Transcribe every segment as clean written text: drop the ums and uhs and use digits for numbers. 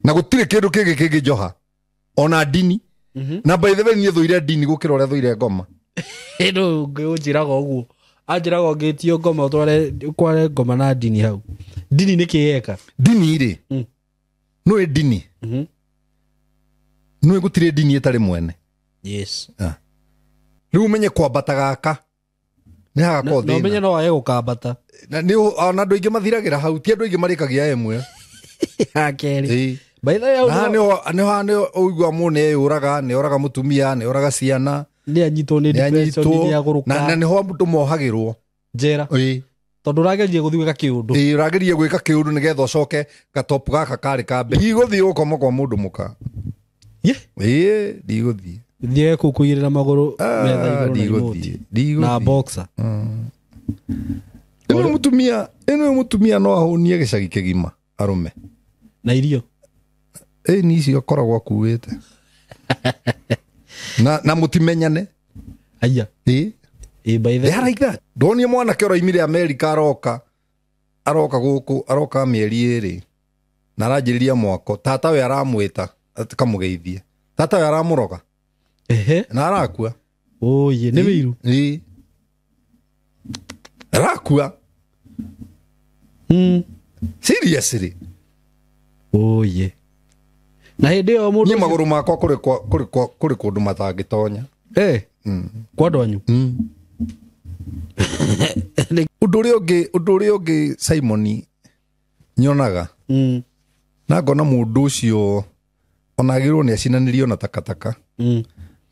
Na gũtirĩ kĩndũ kĩngĩ kĩngĩnjoha ona ndini. Na by the way, niĩ thũire ndini gũkĩra ũrĩa thũire ngoma. Ĩno ũnjĩraga ũguo, anjĩraga ũngĩtio ngoma ũtware kware ngoma na ndini hau. Ndini nĩ kĩeka? Ndini rĩ, nũĩ ndini, nũĩ gũtirĩ ndini ĩtarĩ mwene. Yes. Rĩu ũmenye kwambata gaka nĩ hagakorwo na ũmenye thĩna. No wage gũkambata. Na nĩ ona andũ aingĩ mathiragĩra hau, ti andũ aingĩ marĩkagia ĩmwe. Ya kerĩ. Ĩĩ. By the way, hau Na haha nĩho nĩho ũigua mũndũ nĩ eyũraga, nĩ oraga mũtumia, nĩ oraga ciana. Nĩ anyitwo nĩ nĩ depression, anyitwo nĩ agũrũka. Na nĩho andũ mohagĩrwo. Njera. Ĩĩ. Tondũ ũrageria gũthiĩ gwĩka kĩũndũ. Ĩĩ, ũrageria gwĩka kĩũndũ nĩgetha ũcoke gatopu gaka karĩ ka mbere. Ndigũthiĩ gũkoma kwa mũndũ mũka. Ye. Ĩĩ, ndigũthiĩ. Thiage kũu kũigĩrĩra magũrũ metha Ah, igũrũ na remote. ndigũthiĩ, Na ndigũthiĩ. boxer. Ĩno mũtumia no ahũnie gĩcagi kĩgima arũme. Na irio. Ĩ ni icio akoragwo akuĩte na mũtimenyane. Aya. Ĩ. Ĩ, by the They are like that. Ndonire mwanake ũraimire Amerika, aroka gũkũ, aroka mĩeri 2 na aranjĩrĩria mwako. Tata we aramwĩta akamũgeithie, tata we aramũroga. Ehe. Na arakua. Oye, nĩ wĩiru. Ĩ, arakua. Seriously. Oye. Na hĩndĩ ĩyo mũndũ Niĩ magũrũ makwa kũrĩ kũndũ matangĩtonya. Eh. Kwa andũ anyu. Ũndũ ũrĩa ũngĩ Simon nyonaga na ngona mũndũ ũcio ona agĩrĩirwo nĩ acinanĩrio na takataka nĩ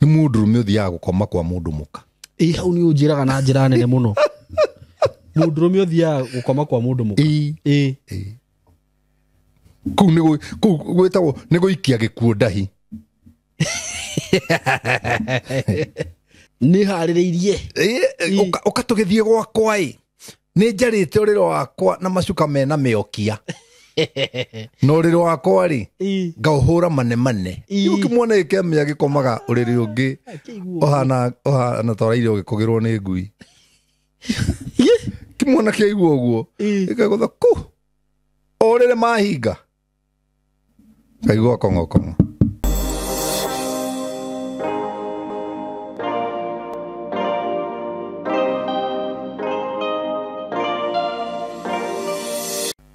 mũndũrũme ũthiaga gũkoma kwa mũndũ mũka. Ĩ, hau nĩ ũnjĩraga na njĩra nene mũno. Mũndũrũme ũthiaga gũkoma kwa mũndũ mũka. Ĩĩ. Ĩ. Kũu kũu gwĩtagwo nĩ gũikia gĩkuũ ndahi. Nĩ harĩrĩirie. Ĩĩ, ũka tũgĩthiĩ gwakwa ĩ, nĩ njarĩte ũrĩrĩ wakwa na macuka mena mĩokia, na ũrĩrĩ wakwa rĩ Ĩ. ngaũhũra manemane. Ĩĩ. Rĩu kĩmwana gĩkĩamĩa gĩkomaga ũrĩrĩ ũngĩ ũhana ta ũraire ũgĩkũgĩrwo nĩ ngui. Kĩmwana kĩaigua ũguo Ĩĩ. gĩkagũtha ku ũrĩrĩ mahinga kaigua kong'okong'o.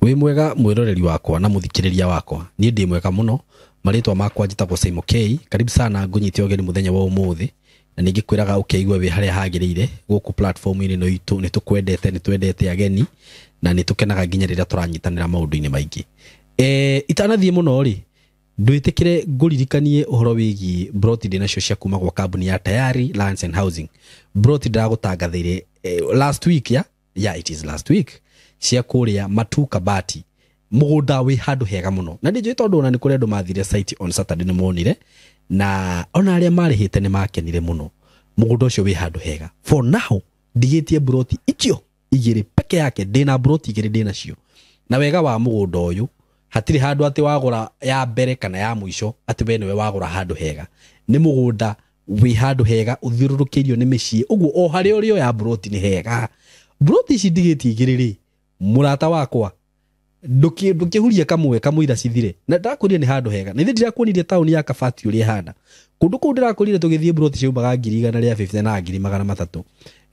Wĩ mwega mwĩroreri wakwa na mũthikĩrĩria wakwa, niĩ ndĩ mwega mũno. Marĩtwa makwa njĩtagwo Simon K. Karibu sana, ngũnyite ũgeni mũthenya wa ũmũthĩ, na ningĩ kwĩraga ũkĩigue wĩ harĩa hagĩrĩire gũkũ platform-inĩ ĩno itũ. Nĩ tũkwendete, nĩ twendete ageni na nĩ tũkenaga nginya rĩrĩa tũranyitanĩra maũndũ-inĩ maingĩ. Itanathiĩ mũno rĩ, ndwĩtĩkĩre ngũririkanie ũhoro wĩgiĩ broti ndĩ nacio cia kuma gwa kambuni ya Tayari Lands and Housing. Broti ndĩragũtangathĩire last week, ya yeah, it is last week, cia kũrĩa Matu Kabati, mũgũnda wĩ handũ hega mũno, na ndĩnjũĩ tondũ ona nĩ kũrĩ andũ mathire site on Saturday nĩ monire, na ona arĩa marĩhĩte nĩ makenire mũno. Mũgũnda ũcio wĩ handũ hega. For now ndigĩtie broti icio igĩrĩ peke yake, ndĩna broti igĩrĩ ndĩnacio, na wega wa mũgũnda ũyũ hatirĩ handũ atĩ wagũra ya mbere kana ya mũico atĩ we nĩwe wagũra handũ hega. Nĩ mũgũnda wĩ handũ hega ũthiũrũrũkĩirio nĩ mĩciĩ, ũguo o harĩa ũrĩ oya broti nĩ hega. Broti ici ndigĩtie igĩrĩ rĩ, mũrata wakwa, ndũkĩhurie kamwe kamũira cithire, na ndakwĩrire nĩ handũ hega, na ithe ndirakuonirie taũni ya Kabati ũrĩa ĩhana. Kũndũ kũu ndĩrakwĩrire tũgĩthiĩ, broti ciaumaga 150,000 na 300,000.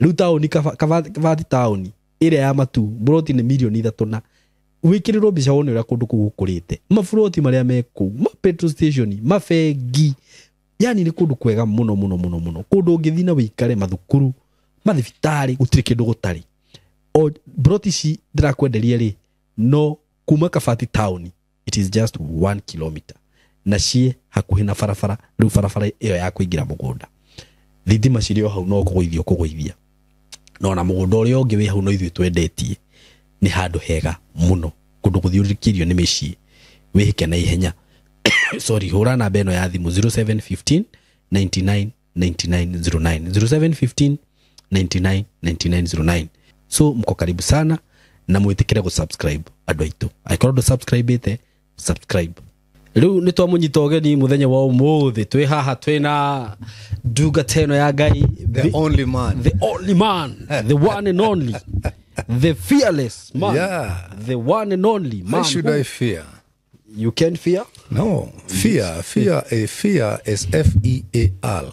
Rĩu taũni Kabati, taũni ĩrĩa ya Matu, broti nĩ 3 million, na wĩkĩrĩrwo mbica wone ũrĩa kũndũ kũu gũkũrĩte, maburoti marĩa me kũu, ma petrol station, mabengi, yani nĩ kũndũ kwega mũno mũno mũno mũno, kũndũ ũngĩthiĩ na wĩikare, mathukuru, mathibitarĩ, gũtirĩ kĩndũ gũtarĩ. O broti ici ndĩrakwenderia rĩ, no kuma Kabati town it is just 1 kilometer, na ciĩ hakuhĩ na barabara. Rĩu barabara ĩyo ya kũingĩra mũgũnda, thitima cirĩ o hau, no kũgũithia kũgũithia. No na mũgũnda ũrĩa ũngĩ wĩ hau no ithuĩ twendetie, nĩ handũ hega mũno, kũndũ gũthiũrũrũkĩirio nĩ mĩciĩ. Wĩhĩke na ihenya, sorry, hũra namba ĩno ya thimũ 0715 99 9909, 0715 99 9909. So mko karibu sana na mwĩtĩkĩre gũ-subscribe andũ aitũ. Angĩkorwo ndũ subscribe subscribe. Rĩu nĩ twamũnyita ũgeni mũthenya wa ũmũthĩ, twĩ haha twĩna ndungata ĩno ya Ngai, The only man. The only man, the one and only, the fearless man, Yeah. the one and only Why man should who- I fear? You can fear. No, fear, fear, fear is F-E-A-R.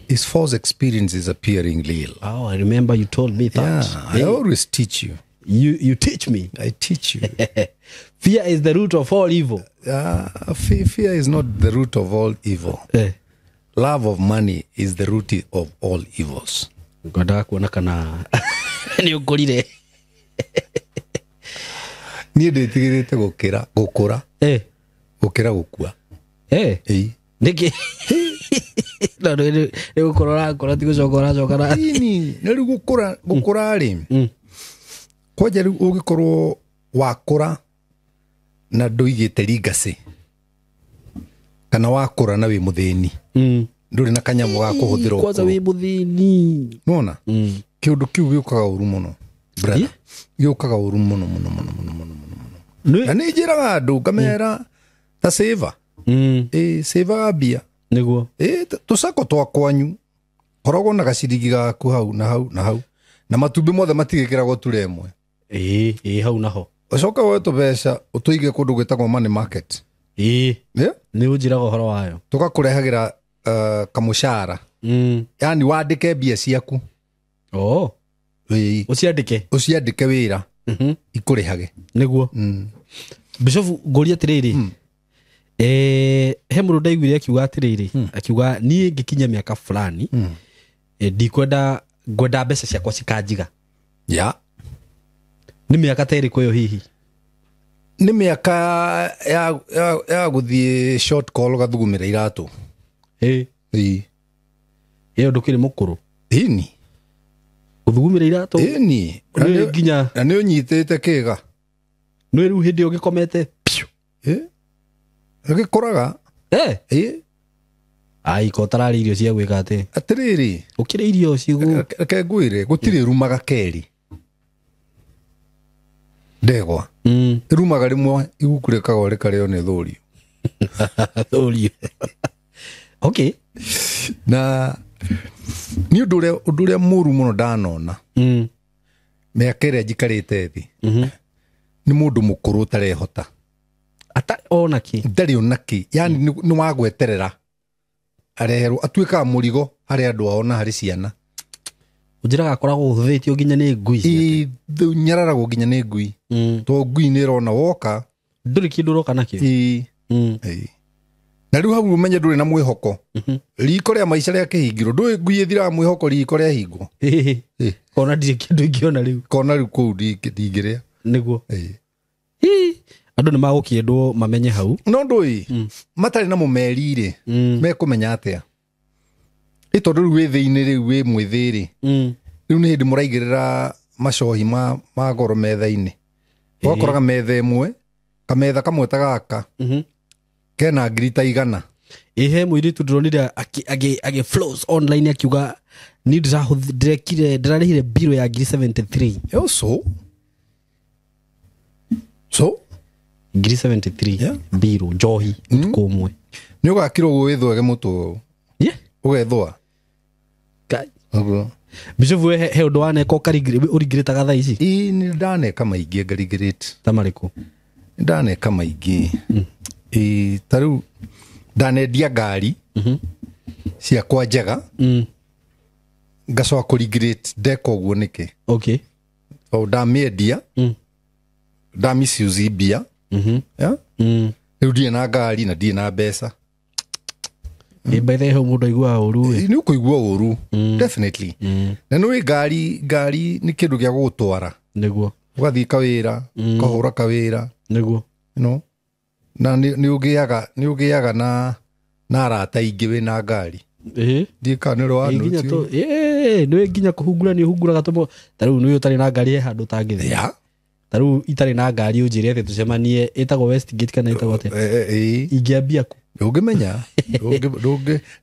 Is false experiences appearing real. Oh, I remember you told me that. Yeah, I always teach you. You teach me. I teach you. Fear is the root of all evil. Fear is not the root of all evil. Eh. Love of money is the root of all evils. Ngwendaga kuona kana nĩ ũngũrire. Niĩ ndĩtigĩrĩte gũkĩra gũkũra Eh. gũkĩra gũkua. Eh. Ĩĩ. Nĩkĩ? No nĩ gũkũra ũrakũra ti gũcoka ũracoka na. Ini na rĩu gũkũra gũkũra rĩ kwanja rĩu ũngĩkorwo wakũra na ndũigĩte ringacĩ kana wakũra na wĩ mũthĩni ndũrĩ na kanyamũ ga kũhũthĩra Kwanza ũkũrũ. wĩ mũthĩni. Nĩwona kĩũndũ kĩu gĩũkaga ũru mũno brother. Yeah. Gĩũkaga ũru mũno mũno mũno mũno mũno mũno mũno. Na nĩ njĩraga andũ ngamera ta save ĩ save mbia Nĩguo. ĩ tũcako twa kwanyu koragwo na gaciringi gaku hau na hau na hau na matumbĩ mothe matigĩkĩragwo ture ĩmwe. Ĩĩ, ĩĩ hau naho. Ũcoke woe tũbeca ũtũige kũndũ gwĩtagwo money market. Ĩĩ. Yeah? Nĩ ũnjĩraga ũhoro wayo. Tũgakũrehagĩra kamũcara yani wandĩke mbia ciaku. Oh. Ĩĩ, Ũciandĩke. ũciandĩke wĩra ikũrĩhage. Nĩguo. Bishofu ngũrie atĩrĩrĩ. He mũndũ ndaiguire akiuga atĩrĩrĩ, akiuga niĩ ngĩkinya mĩaka fulani ndikwenda ngwenda mbeca ciakwa cikanjiga. Yeah. Nĩ mĩaka ta ĩrĩkũ ĩyo hihi? Nĩ mĩaka ya gũthiĩ short call ũgathugumĩra iratũ. Ĩĩ. Ĩĩ. Ĩyo ndũkĩrĩ mũkũrũ. Ĩni. Gũthugumĩra iratũ. Ĩni. Nĩ nginya Na nĩ ũnyitĩte kĩga. nĩ rĩu hĩndĩ ĩyo gĩkomete piũ. Ĩ. Gĩkũraga. Eh. Ĩ. Ai ko ũtararĩ irio cia gwĩka atĩ. Atĩrĩrĩ. Ũkĩrĩ irio cigũ. Reke ngwĩre gũtirĩ rumaga kerĩ. Ndegwa. Ĩrumaga rĩmwe iguku rĩkagwa rĩkarĩo nĩ thũrio. Thũrio. Okay. Na nĩ ũndũ ũrĩa mũru mũno ndanona mĩaka ĩrĩa njikarĩte thĩ nĩ mũndũ mũkũrũ ũtarehota. Atarĩ ona kĩ. Ndarĩ ona kĩ. Yani nĩ wa gweterera areherwo atuĩkaga mũrigo harĩ andũ ao na harĩ ciana. Ũnjĩraga akoragwo ũhũthĩtio nginya nĩ ngui. Ĩ nyararagwo nginya nĩ ngui. To ngui nĩ ĩrona woka. Ndũrĩ kĩndũ ũroka nakĩo. Ĩ. Ĩ. Na rĩu hau ũmenye ndũrĩ na mwĩhoko. Riko rĩa maica rĩa kĩhingĩro ndũĩ ngui ĩthiraga mwĩhoko riko rĩahingwo. Ĩ. Kona ndirĩ kĩndũ ingĩona rĩu. Kona rĩu kũu ndingĩrĩa. Nĩguo. Ĩ. Ĩ. Andũ nĩ magũkĩendwo mamenye hau. No ndũĩ matarĩ na mũmeri rĩ mekũmenya atĩa? Ĩ tondũ rĩu wĩ thĩ-inĩ rĩu wĩ mwĩthĩ rĩ rĩu nĩ hĩndĩ mũraigĩrĩra macohi ma goro metha-inĩ. Ũgakoraga metha ĩmwe kametha kamwe ta gaka kena ngiri ta 100. Ĩ he mũirĩtu ndĩronire agĩ flows online akiuga niĩ ndĩrekire ndĩrarĩhire mbirũ ya ngiri 73. Yo so so Ngiri 73 Yeah. mbirũ njohi ũtukũ ũmwe. Nĩ ũgakirwo gwĩthwege mũtwe Yeah. ũgethũa. Kai. Ũguo. Bishofu we he ũndũ waneka ũringĩrĩtaga thaa ici? Ĩ nĩ ndaneka maingĩ ngarigĩrĩte. Ta marĩkũ? Nĩ ndaneka maingĩ. Ĩ ta rĩu ndanendia ngari ciakwa njega ngacoka kũringĩrĩte ndeka ũguo nĩkĩ? Okay. Tondũ ndamĩendia ndamisiuzi mbia. Yeah? Rĩu ndirĩ na ngari na ndirĩ na mbeca. Ĩ by the way hau mũndũ aiguaga ũru ĩ. Nĩ ũkũigua ũru definitely. Na nĩ ngari nĩ kĩndũ gĩa gũgũtwara. Nĩguo. Ũgathiĩ kawĩra, ũkahũra kawĩra. Nĩguo. You know? Na nĩ ũgĩaga na arata aingĩ wĩna ngari. Ĩ. Ndiĩ kana nĩ ũrĩ Nginya wa tũ ĩ nĩ nginya kũhungura nĩ ũhunguraga tũmũ ta rĩu nĩ ũtarĩ na ngari he handũ ũtangĩthiĩ. Yeah. Ta rĩu itarĩ na ngari ũnjĩre atĩ tũcemanie ĩtagwo Westgate kana ĩtagwo atĩa? Ĩ. Ingĩambia kũ? Ndũngĩmenya.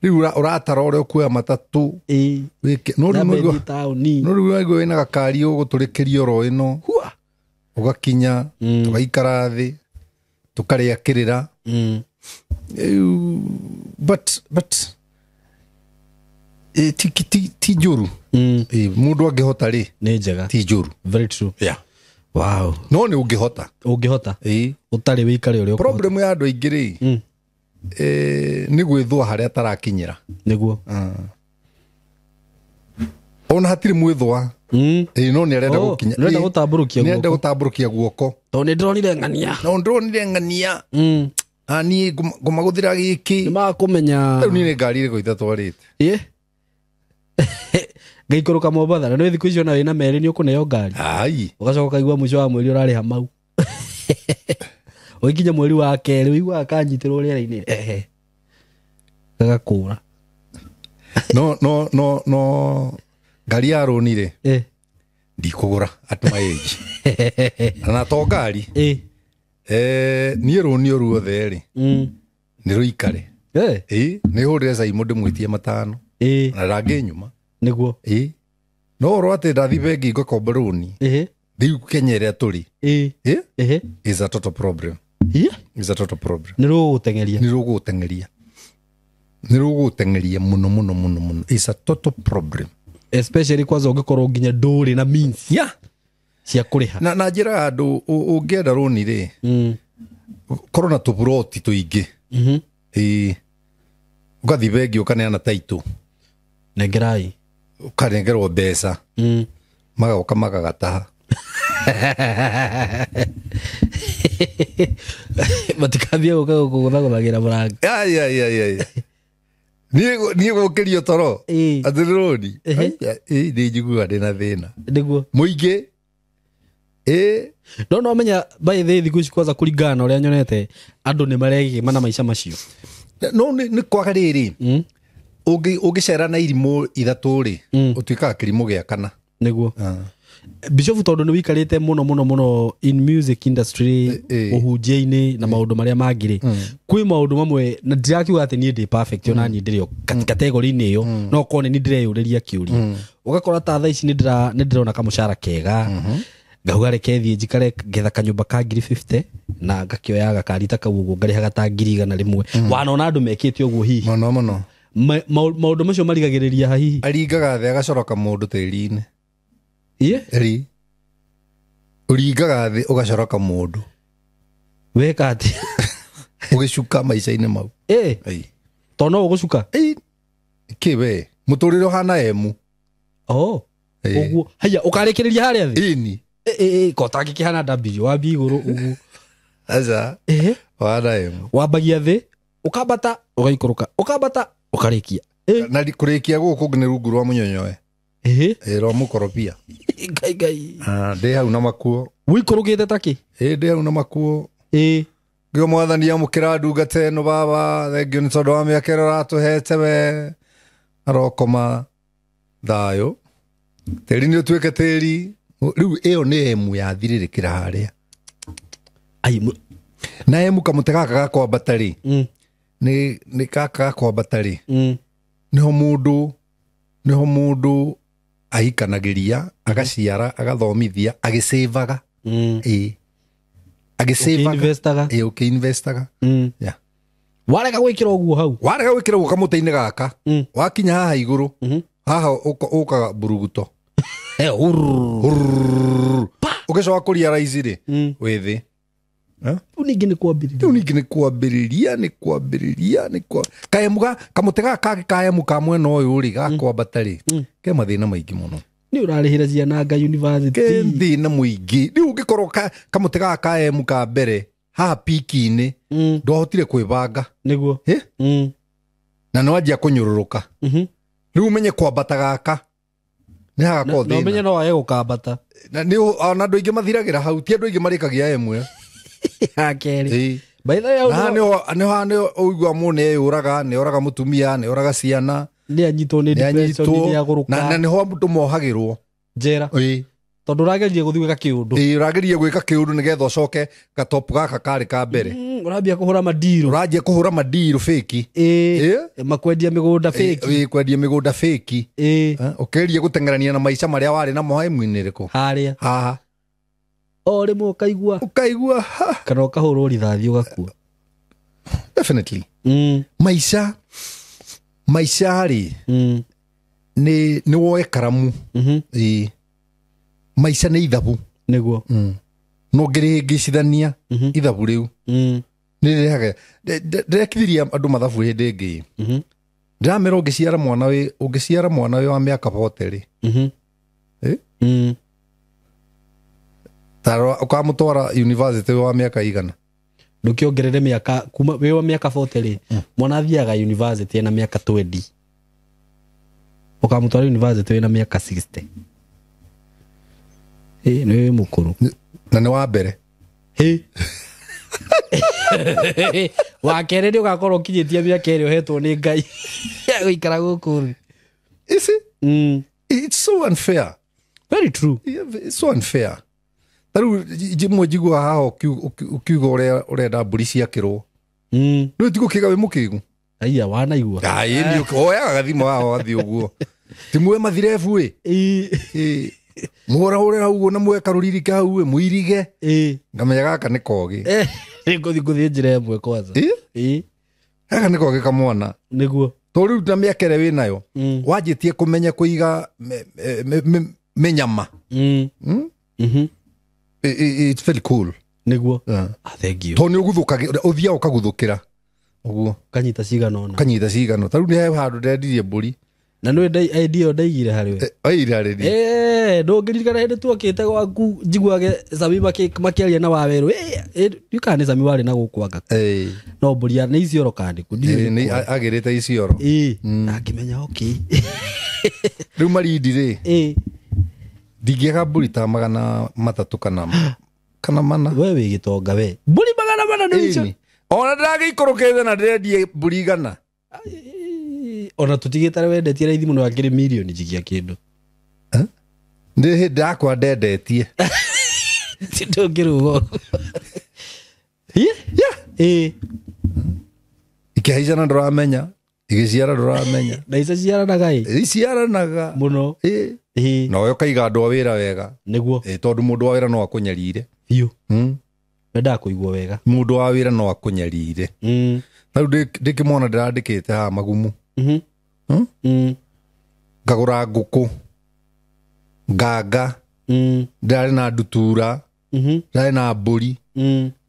Rĩu ũratara ũrĩa ũkuoya matatũ. Ĩ. Wĩke. No rĩu Nyambe nĩguo thiĩ taũni. no rĩu waigua wĩna gakari ũgũtũrĩkĩria oro ĩno. Hua. Ũgakinya tũgaikara thĩ tũkarĩa kĩrĩra. Rĩu but ti njũru. Mũndũ angĩhota rĩ Nĩ njega. ti njũru. Very true. Yeah. Wow. No nĩ ũngĩhota. Ũngĩhota. Ĩĩ. Ũtarĩ wĩikare ũrĩa ũkũhota. Problem ya andũ aingĩ rĩ, nĩ gwĩthũa harĩa atarakinyĩra. Nĩguo. Ona hatirĩ mwĩthũa. Ĩĩ, no nĩ arenda gũkinya. Nĩarenda gũtambũrũkia Nĩ arenda guoko. gũtambũrũkia guoko. Tondũ nĩ ndĩronire ng'ania. No ndĩronire ng'ania. Na niĩ ngũmagũthĩra gĩkĩ. Nĩ makũmenya. Rĩu niĩ nĩ ngari ĩrĩkũ itatwarĩte. Ĩĩ. Ngaikũrũka Mombatha na nĩ thikũ icio na wĩna merĩ nĩ ũkũneo ngari. Ai. Ũgacoka ũkaigua mũico wa mweri ũrarĩha mau. Ũgĩkinya mweri wa kerĩ ũiguaga kanyitĩrwo rĩera-inĩ. Ehe. Gagakũra. No no no no ngari ya rũni rĩ. Ndikũgũra at my age. Na to ngari. Niĩ rũni o ruothe rĩ. Nĩ rũikare. Ĩĩ, nĩ hũrĩre Caimũ ndĩmwĩtie 5. Na ndangĩnyuma. Nĩguo. Ĩĩ. No ũhoro atĩ ndathiĩ bengi ngakomba rũni. Rĩu Kenya ĩrĩa tũrĩ. Ĩĩ. Is a total problem. Is a total problem. Nĩ rũgũgũteng'eria. Nĩ rũgũgũteng'eria. Nĩ rũgũgũteng'eria mũno mũno mũno mũno. Is a total problem. Especially kwanza ũngĩkorwo nginya ndũrĩ na means. Cia kũrĩha. Na njĩraga andũ ũngĩenda rũni rĩ, korwo na tũburoti tũingĩ. Ĩĩ. Ũgathiĩ bengi ũkaneana taitũ. Nengerai. Ũkanengerwo mbeca. Magoka magagataha. Matikathiĩ gũka gũkũgũthagũthagĩra mũrango. Ai, ai, ai, ai. Niĩ gũkĩrio toro. Atĩ nĩ rũni. Ĩĩ, nĩ njiguaga ndĩna thĩna. Nĩguo. Mũingĩ. Ĩĩ. No menya by the thikũ ici kwanza kũringana na ũrĩa nyonete andũ nĩ maregĩma na maica macio. No nĩ kwaga rĩrĩ. Ũngĩcera na irimũ 3 rĩ, ũtuĩkaga kĩrimũ gĩa kana. Nĩguo. Bishop tondũ nĩ wĩikarĩte mũno mũno mũno in music industry, ũhunjia-inĩ na maũndũ marĩa mangĩ rĩ, kwĩ maũndũ mamwe na ndirakiuga atĩ niĩ ndĩ perfect ona niĩ ndĩrĩ o category-inĩ ĩyo, no korwo nĩ niĩ ndĩreyũrĩria kĩũria. Ũgakora ta thaa ici nĩ ndĩrona kamũcara kega, ngauga reke thiĩ njikare ngetha kanyũmba ka ngiri 50 na ngakĩoya gakari ta kau ũguo ngarĩhaga ta ngiri 100. Wanona andũ mekĩte ũguo hihi? Mũno mũno. Maũndũ macio marigagĩrĩria ha hihi? Aringaga thĩ agacoroka mũndũ tĩri-inĩ. Ĩĩ? Ĩri. Ũringaga thĩ ũgacoroka mũndũ. Weka atĩa? Ũgĩcuka maica-inĩ mau. Ĩĩ. Ĩĩ. Tondũ no ũgũcuka? Ĩĩ. Kĩ we? Mũtũrĩre ũhana emu. Oh. Ĩĩ. Ũguo. Haiya, ũkarĩkĩrĩria harĩa thĩ? Ĩni. Ĩĩ, ko tangĩkĩhana W, wambie igũrũ ũguo. Aca. Ĩĩ. Ũhana emu. Wambagia thĩ, ũkambata, ũgaikũrũka, ũkambata, ũkarĩkia. Ĩĩ. Na kũrĩkia gũkũ kũngĩ nĩ rungu rwa mũnyonyoe. Ĩĩ. Ĩĩ, rwa mũkorobia. Ngai ngai. Ndĩ hau na makuo. Wĩikũrũkĩte ta kĩ? Ĩĩ, ndĩ hau na makuo. Ĩĩ. Ngĩo mwathani amũkĩra ndungata ĩno baba, thengio nĩ tondũ wa mĩaka ĩrĩa ũratũhete we. Arokoma thayũ. Tĩri nĩ ũtuĩke tĩri. Rĩu ĩyo nĩ emu yathirĩrĩkĩra harĩa. Ai, Na emu kamũtĩ gaka ga kwambata rĩ. Nĩ gaka ga kwambata rĩ. Nĩho mũndũ ahikanagĩria, agaciara, agathomithia, agĩcĩvaga. Ĩĩ. Agĩcĩvaga. Ũkĩinvestaga. Ĩĩ, ũkĩinvestaga. Yeah. Warega gwĩkĩra ũguo hau? Warega gwĩkĩra ũguo kamũtĩ-inĩ gaka. Wakinya haha igũrũ. Haha ũkaga mburuguto. Hurr. Ũgĩcoka kũria raici rĩ, wĩ thĩ. Rĩu ningĩ nĩ kwambĩrĩria. Rĩu ningĩ nĩ kwambĩrĩria, nĩ kwambĩrĩria, nĩ kwa- Kaemu kamũtĩ gaka kangĩ ka emu ka mwena ũyũ rĩ, ga kwambata rĩ, ke mathĩna maingĩ mũno. Nĩ ũrarĩhĩra ciana nga university. Ke thĩna mũingĩ. Rĩu ũngĩkorwo kamũtĩ gaka ka emu ka mbere, haha piki-inĩ, ndwahotire kwĩbanga. Nĩguo. Ĩ? Na nĩ wanjia kũnyũrũrũka. Rĩu ũmenye kwambata gaka. Nĩ hagakorwo Na ũmenye thĩna. no wage gũkambata. Na nĩ ona andũ aingĩ mathiragĩra hau, ti andũ aingĩ marĩkagia emu ĩyo. Ya kerĩ. Ĩĩ. By the way, Na haha nĩho haha nĩho ũigua mũndũ nĩ eyũraga, nĩ oraga mũtumia, nĩ oraga ciana. Nĩ anyitwo nĩ Nĩ depression, anyitwo. nĩ agũrũka. Na nĩho andũ mohagĩrwo. Njera. Ĩĩ. Tondũ ũrageria gũthiĩ gwĩka kĩũndũ. Ĩĩ, ũrageria gwĩka kĩũndũ nĩgetha ũcoke gatopu gaka karĩ ka mbere. Ũrambia kũhũra mandirũ. Ũranjia kũhũra mandirũ fake. Ĩĩ. Ĩĩ. Makwendia mĩgũnda fake. Ĩĩ, kwendia mĩgũnda fake. Ĩĩ. Ũkĩgeria gũteng'erania na maica marĩa warĩ namo emu-inĩ ĩrĩkũ? Harĩa. Haha. O rĩmwe ũkaigua. Ũkaigua, ha. Kana ũkahũrwo rithathi ũgakua. Definitely. Maica rĩ, nĩ woe karamu. Ĩĩ. Maica nĩ ithabu. Nĩguo. No ngĩrĩhĩngĩcithania ithabu rĩu nĩrĩrehaga ndĩrekithirie andũ mathabu hĩndĩ ĩngĩ. Ndĩramera ũngĩciara mwana wĩ ũngĩciara mwana wĩ wa mĩaka 40 rĩ, ta ũkamũtwara university wĩ wa mĩaka igana. Ndũkĩongerere mĩaka kuma wĩ wa mĩaka 40 rĩ, mwana athiaga university ena mĩaka 20, ũkamũtwara university wĩna mĩaka 60. Ĩ nĩ wĩ mũkũrũ. Na nĩ wa mbere. Hĩ. Wa kerĩ nĩ ũgakorwo ũkinyĩtie mĩaka ĩrĩa ũhetwo nĩ Ngai ya gũikara gũkũ thĩ. You see? It's so unfair. Very true. Yeah, it's so unfair. Ta rĩu njimwe njiguaga haha ũkiuga ũrĩa ũrenda mbũri ciakĩrwo. Rĩu ti gũkĩga wĩ mũkĩgu. Aiya wanaigua. Ai, nĩ oyaga gathimũ haha ũgathiĩ ũguo. Ti muoe mathirebu ĩ. Ĩ. Mũhũrahũre hau ũguo na muoe karũriri kau ĩ, mũirige. Ĩ. Ngamenya gaka nĩ kogĩ. Nĩ ngũthiĩ ngũthiĩ njĩra ĩmwe kwanza. Ĩ? Ĩ. Gaka nĩ kogĩ kamwana. Nĩguo. Tondũ rĩu na mĩaka ĩrĩa wĩnayo, wanjĩtie kũmenya kũiga mĩnyama. It's very cool. Nĩguo. Ah, thank you. Tondũ nĩ ũguthũkagĩra, ũthiaga ũkaguthũkĩra. Ũguo. Ũkanyita cigana ũna. Ũkanyita cigana. Ta rĩu nĩ he handũ ndendirie mbũri. Na nĩ idea ĩyo ndaigire harĩ we. Oira rĩrĩ. Ndũngĩririkana hĩndĩ tuokĩte gwaku njiguage Sami makĩaria na Wawerũ. Ndiũĩ kana nĩ Sami warĩ na gũkũ anga. No mbũri nĩ Isiolo kana nĩ kũ? Ndiũĩ Nĩ nĩ kũ. agĩrĩte Isiolo. Na ngĩmenya okay. Rĩu Malindi rĩ. Ndingĩaga mbũri ta 300 kana 400. We wĩ gĩtonga we. Mbũri 400 nĩ icio. Ĩni. Ona ndĩragĩikũrũkĩte na ndĩrendie mbũri 100. Ona tũtigĩtare wendetie raithi mũno akĩrĩ mirioni njigia kĩndũ. Nĩ hĩndĩ yakwa ndendetie. Ndũngĩruga. Yeah. Ikĩhaicana ndũramenya, igĩciara ndũramenya. Na icio ciaranaga ĩ? Iciaranaga. Mũno. Nawe ũkaiga andũ a wĩra wega. Nĩguo. Tondũ mũndũ wa wĩra no akũnyarire. Biũ. Wendaga kũigwo wega. Mũndũ wa wĩra no akũnyarire. Ta rĩu ndĩkĩmona ndĩrandĩkĩte haha magumu. Ngagũra ngũkũ. Nganga. Ndĩrarĩ na ndutura. Ndĩrarĩ na mbũri.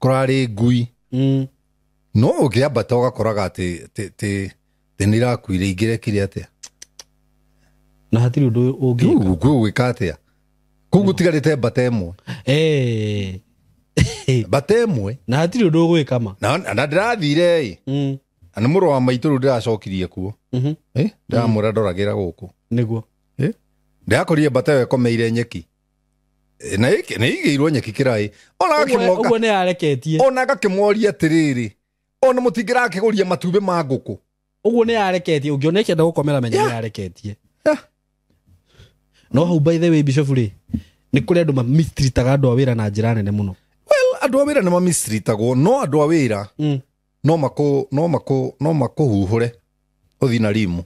Kũrarĩ ngui. No ũngĩambata ũgakoraga atĩ nĩ irakuire ingĩrekire atĩa. Na hatirĩ ũndũ ũngĩka. Rĩu ũgwĩka atĩa? Kũu gũtigarĩte mbata ĩmwe. Mbata ĩmwe. Na hatirĩ ũndũ ũgwĩka ma. Na ndĩrathire ĩ. Na nĩ mũrũ wa maitũ rĩu ndĩracokirie kuo. Ndĩramwĩra ndoragĩra gũkũ. Nĩguo. Ndĩrakorire mbata ĩyo ĩkomeire nyeki. Na ĩigĩirwo nyeki kĩraĩ. Ona gakĩmoka. Ũguo nĩ yareketie. Ona gakĩmoria atĩrĩrĩ. Ona mũtingĩrakĩgũria matumbĩ ma ngũkũ. Ũguo nĩ yareketie. Ũngĩona ĩkĩenda gũkomera menya nĩ yareketie. No hau by the way Bishop rĩ, nĩ kũrĩ andũ mamistreataga andũ a wĩra na njĩra nene mũno. Well, andũ a wĩra nĩ mamistreatagwo, no andũ a wĩra no makũhuhũre ũthiĩ na rimu.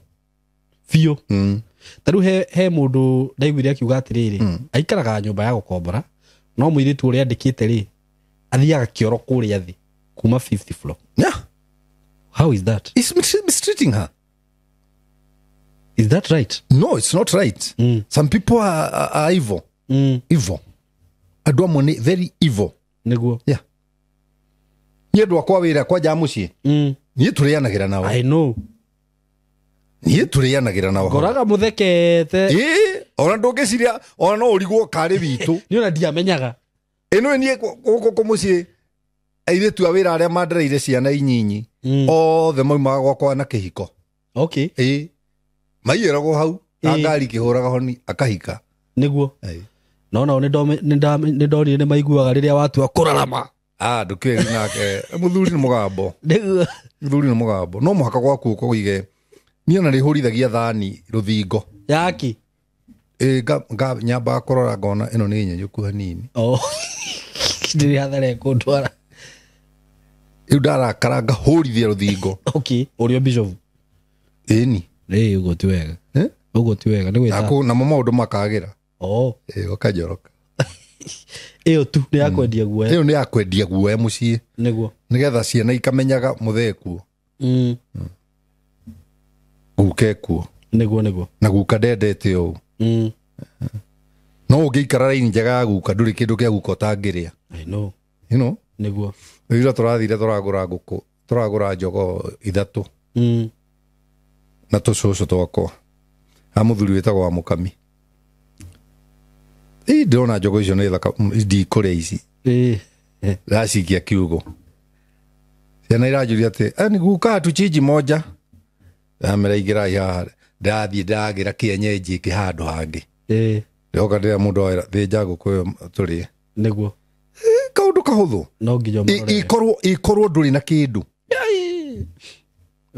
Biũ. Ta rĩu he mũndũ ndaiguire akiuga atĩrĩrĩ, aikaraga nyũmba ya gũkombora, no mũirĩtu ũrĩa andĩkĩte rĩ, athiaga kĩoro kũrĩa thĩ kuma 5th floor. Yeah. How is that? He's mistreating her. Is that right? No, it's not right. Some people are evil. Evil. Andũ amwe nĩ very evil. Nĩguo. Yeah. Niĩ andũ akwa wĩra kwanja mũciĩ. Niĩ tũrĩanagĩra nao. I know. Niĩ tũrĩanagĩra nao. Ngoraga mũthekete. Ona ndũngĩciria, ona no ũrigwo karĩ witũ. Niĩ ona ndiamenyaga. Ĩno niĩ gũkũ mũciĩ airĩtu a wĩra arĩa mandereire ciana inyinyi. Othe maumaga gwakwa na kĩhiko. Okay. Maiyĩragwo hau na ngari ikĩhũraga honi akahika. Nĩguo. No nao nĩ ndonire nĩ maiguaga rĩrĩa watua kũrarama. Ndũkĩũĩ nake. Mũthuri nĩ mũgambo. Nĩguo. Mũthuri nĩ mũgambo. No mũhaka gwaku ũkũige. Niĩ ona nĩhũrithagia thani rũthingo. Yaki. Nyambaga kũrora ngona ĩno nĩ nyenyũku hanini. Ndĩrĩ hathara ĩkũndwara. Rĩu ndarakara ngahũrithia rũthingo. Okay, ũrĩa Bishop. Ĩni. Ũguo ti wega. Ũguo ti wega, nĩ gwĩta. Namo maũndũ makagĩra. Ũkanjoroka. Ĩyo tu nĩ ya kwendia guoya. Ĩyo nĩ ya kwendia guoya mũciĩ. Nĩguo. Nĩgetha ciana ikamenyaga mũthee kuo. Guka ekuo. Nĩguo, nĩguo. Na guka ndendete ũũ. No ũngĩikara raini njega ya guka ndũrĩ kĩndũ kĩa guka ũtangĩrĩa. I know. You know? Nĩguo. Rĩrĩa tũrathire tũragũra ngũkũ, tũragũra njogoo 3. Na tũcũcũ twakwa. Ha mũthuri wĩtagwo wa Mũkami. Ĩ ndĩrona njogoo icio nĩ thaka, ndikũrĩa ici. Ndacikia kiugo. Ciana iranjũria atĩ, "Ni guka tuchinji moja." Ndamera ingĩrai haha. Ndathiĩ ndagĩra kĩenyenji ĩngĩ handũ hangĩ. Ndoka ndĩra mũndũ wa wĩra, thĩnja ngũkũ ĩyo tũrĩe. Nĩguo. Kaũndũ kahũthũ. No nginya ũmarore. Ikorwo ndũrĩ na kĩndũ.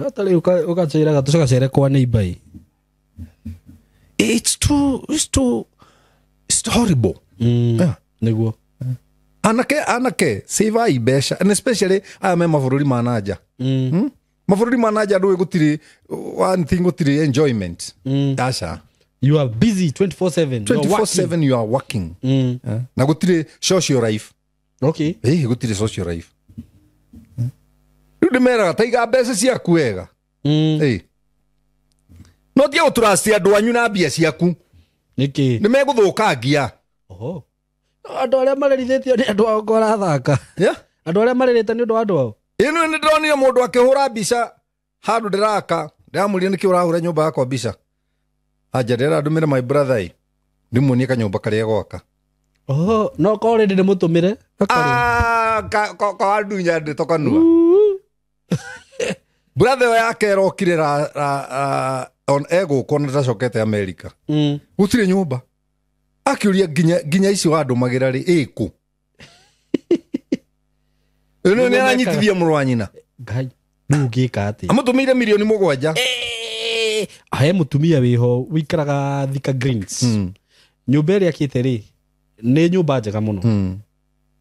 Hata rĩu ũgacĩraga tũcagacere kwa neighbor. It's horrible. Yeah. Nĩguo. Anake save ai mbeca, and especially aya me mabũrũri ma nanja. Mabũrũri ma nanja ndũĩ gũtirĩ one thing, gũtirĩ enjoyment. Aca. You are busy 24/7. 24/7 you are working. Na gũtirĩ social life. Okay. Gũtirĩ social life. Rĩu ndĩmeraga taiga mbeca ciaku wega. No tiga gũtrust andũ anyu na mbia ciaku. Nĩkĩ? Nĩ megũthũkangia. Oho. Andũ arĩa marerithĩtio nĩ andũ ao ngora thaka. Yeah. Andũ arĩa marerĩte nĩ ũndũ wa andũ ao. Ĩno nĩ ndĩronire mũndũ akĩhũra mbica handũ ndĩraka. Ndĩramũria nĩkĩ ũrahũra nyũmba yakwa mbica. Anja ndĩra ndũmĩre my brother ĩ. Ndĩmuonie kanyũmba karĩa gwaka. Oho, no korwo rĩndĩ ndĩmũtũmĩre. Ka ndunya ndeto kanua. Brother ĩyo yake ĩrokire on egũkwo na ndacokete America. Gũtirĩ nyũmba. Akĩũria nginya icio wandũmagĩra rĩ ĩkũ. Ĩno nĩ aranyitithia mũrũ wa nyina. Ngai, rĩu ũngĩka atĩa? Amũtũmĩire milioni 7. He mũtumia wĩho wĩikaraga Thika Greens. Nyũmba ĩrĩa akĩte rĩ nĩ nyũmba njega mũno.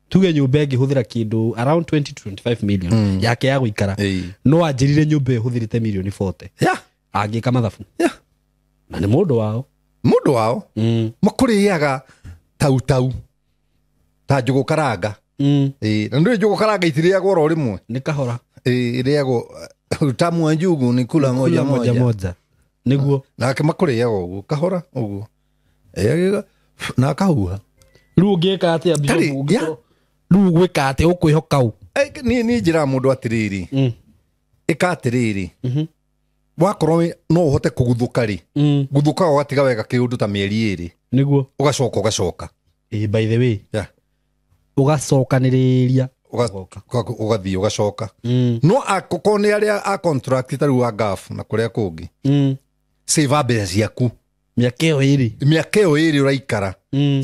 Tuge nyũmba ĩngĩhũthĩra kĩndũ around 20 to 25 million yake ya gũikara. No anjĩrire nyũmba ĩhũthĩrĩte milioni 40. Angĩka mathabu. Na nĩ mũndũ wao. Mũndũ wao. Makũrĩaga tau ta njũgũ karanga. Na ndũĩ njũgũ karanga itirĩagwo oro rĩmwe. Nĩ kahora. Ĩrĩagwo utamu wa njugu ni kula moja moja moja. Nĩguo. Nake makũrĩaga ũguo kahora ũguo. Na akahuha. Rĩu ũngĩka atĩa Bishop? Rĩu ũgwĩka atĩa ũkwĩhoka ũ? Niĩ njĩraga mũndũ atĩrĩrĩ. Ĩka atĩrĩrĩ. Wakorwo no ũhote kũguthũka rĩ. Guthũka ũgatiga wega kĩũndũ ta mĩeri 2. Nĩguo. Ũgacoka ũgacoka. By the way. Yeah. Ũgacokanĩrĩria. Ũgathiĩ ũgacoka. No akorwo nĩ arĩa a contract ta rĩu wa Gulf na kũrĩa kũngĩ. Save mbeca ciaku. Mĩaka ĩyo 2. Mĩaka ĩyo 2 ũraikara.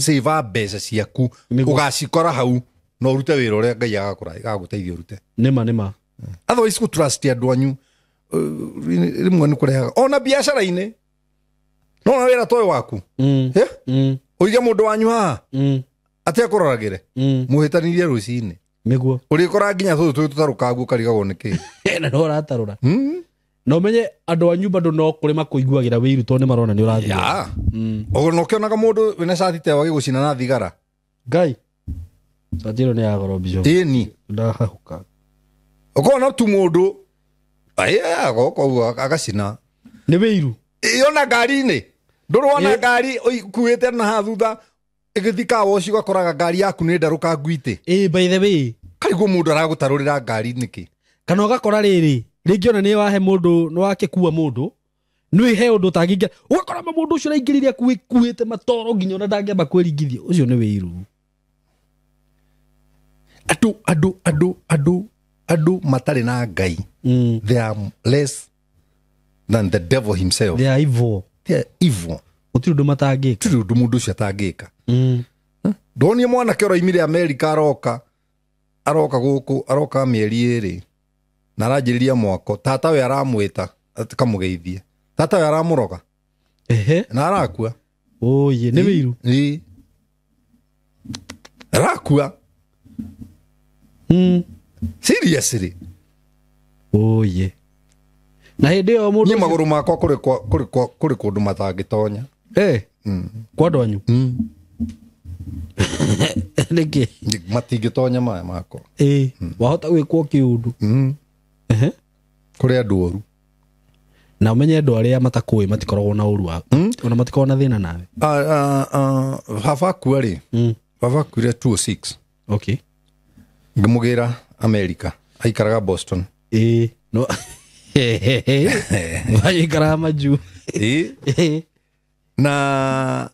Save mbeca ciaku. Ũgacikora hau na ũrute wĩra ũrĩa Ngai agagũteithia ũrute. Nĩma. Otherwise gũtrust andũ anyu rĩmwe nĩ kũrehaga ona biacara-inĩ. No na wĩra toyũ waku. Ũige mũndũ wanyu haha. Atĩa kũroragĩre. Mũhĩtanirie rũcinĩ. Nĩguo. Ũrĩkora nginya tũtũ tũtarũkangu ũkarigagwo nĩkĩ. Na no ũratarũra. Na ũmenye andũ anyu bado no kũrĩ makũiguagĩra wĩiru tondũ nĩ marona nĩ ũrathiĩ. Ona ũkĩonaga mũndũ wĩna cati ta ĩyo agĩgũcina na thigara. Ngai. Cati ĩno nĩ ya goro Bishop. Ĩni. Ndahahũka. Ũkona tu mũndũ agoka ũguo agacina. Nĩ wĩiru. Ĩona ngari-inĩ. Ndũrĩ wona ngari ĩkuĩte na haha thutha ĩgĩthiĩ car wash ũgakoraga ngari yaku nĩ ndarũkangu itĩ. By the way. Karigwo mũndũ aragũtarũrĩra ngari nĩkĩ? Kana ũgakora rĩrĩ rĩngĩ ona nĩ wahe mũndũ nĩ wakĩkua mũndũ nĩ he ũndũ ũtangĩingĩra ũgakora mũndũ ũcio ũraingĩrire akuĩte matoro nginya ona ndangĩamba kwĩringithia ũcio nĩ wĩiru. Andũ matarĩ na Ngai. They are less than the devil himself. They are evil. They are evil. Gũtirĩ ũndũ matangĩka. Gũtirĩ ũndũ mũndũ ũcio atangĩka. Ndonire mwanake ũroimire America aroka gũkũ aroka mĩeri 2 na aranjĩrĩria mwako. Tata we aramwĩta akamũgeithie. Tata we aramũroga. Na arakua. Oye, nĩ wĩiru. Arakua. Seriously. Oye. Na hĩndĩ ĩyo mũndũ Niĩ magũrũ makwa kũrĩ kũndũ matangĩtonya. Kwa andũ anyu? Nĩkĩ? Matingĩtonya maya makwa. Wahota gwĩkwo kĩũndũ. Kũrĩ andũ oru. Na ũmenye andũ arĩa matakũĩ matikoragwo na ũru wa Ona matikoragwo na thĩna nawe. Baba akua rĩ, baba akuire 206. Okay. Ngĩmũgĩra America, aikaraga Boston. Ĩĩ no waikaraga majuu. Ĩĩ. Na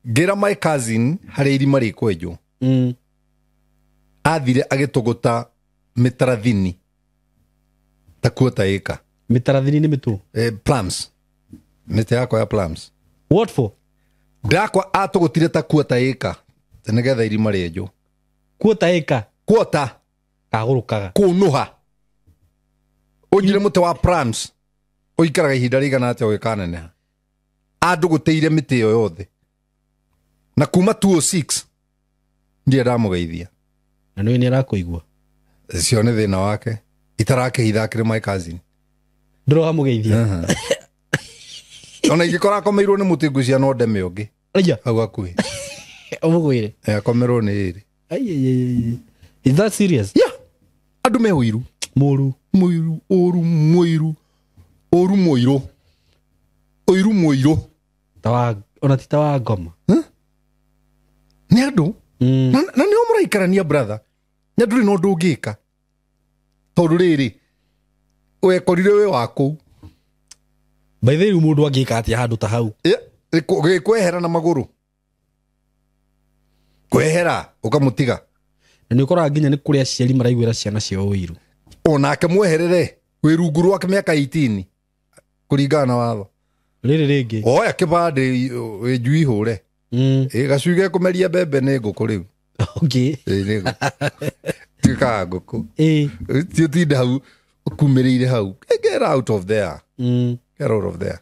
ngĩra my cousin harĩa irima rĩkwenjwo. Athire agĩtũgũta mĩtarathini ta kuota ĩka. Mĩtarathini nĩ mĩtũ? Plums. Mĩtĩ yakwa ya plums. What for? Ndakwa atũgũtire ta kuota ĩka nĩgetha irima rĩenjwo. Kuota ĩka? Kuota. Kagũrũkaga. Kũnũha. Ũnjire mũtĩ wa plums ũikaraga ihinda rĩigana atĩa ũgĩkaneneha. Andũgũtĩire mĩtĩ ĩyo yothe. Na kuma 206 ndirĩ ndamũgeithia. Na nĩũĩ nĩarakũigua? Cio nĩ thĩna wake. Itarakĩhitha akĩrĩ my cousin. Ndũroha mũgeithia? Ona ingĩkora akomeirwo nĩ mũtĩ ngwĩciria no ndeme ũngĩ. Aya. Hau hakuhĩ. Ũmũgwĩre? Akomerwo nĩ ĩrĩ. Ai. Is that serious? Yeah. Andũ me ũiru. Mũru. Mũiru, ũru, mũiru. Ũru mũirũ. Ũiru mũirũ. Ona ti ta wa ngoma. Nĩ andũ. Na nĩo mũraikarania brother. Nĩ andũ rĩ no ũndũ ũngĩka. Tondũ rĩrĩ, wekorire wĩ wa kũu. By the way, mũndũ angĩka atĩa handũ ta hau? Kwehera na magũrũ. Kwehera, ũkamũtiga. Na nĩ ũkoraga nginya nĩ kũrĩ aciari maraiguĩra ciana ciao ũiru. Onake mweherere, wĩ rungu rwake mĩaka 18 kũringana na watho. Rĩrĩ rĩngĩ. Oya kĩbandĩ wĩ njui hũre. Gacui gekũmeria mbembe nĩ ngũkũ rĩu. Okay. Nĩ ngũkũ. Tuĩkaga ngũkũ. Ti ũtinde hau ũkumĩrĩire hau. Get out of there. Get out of there.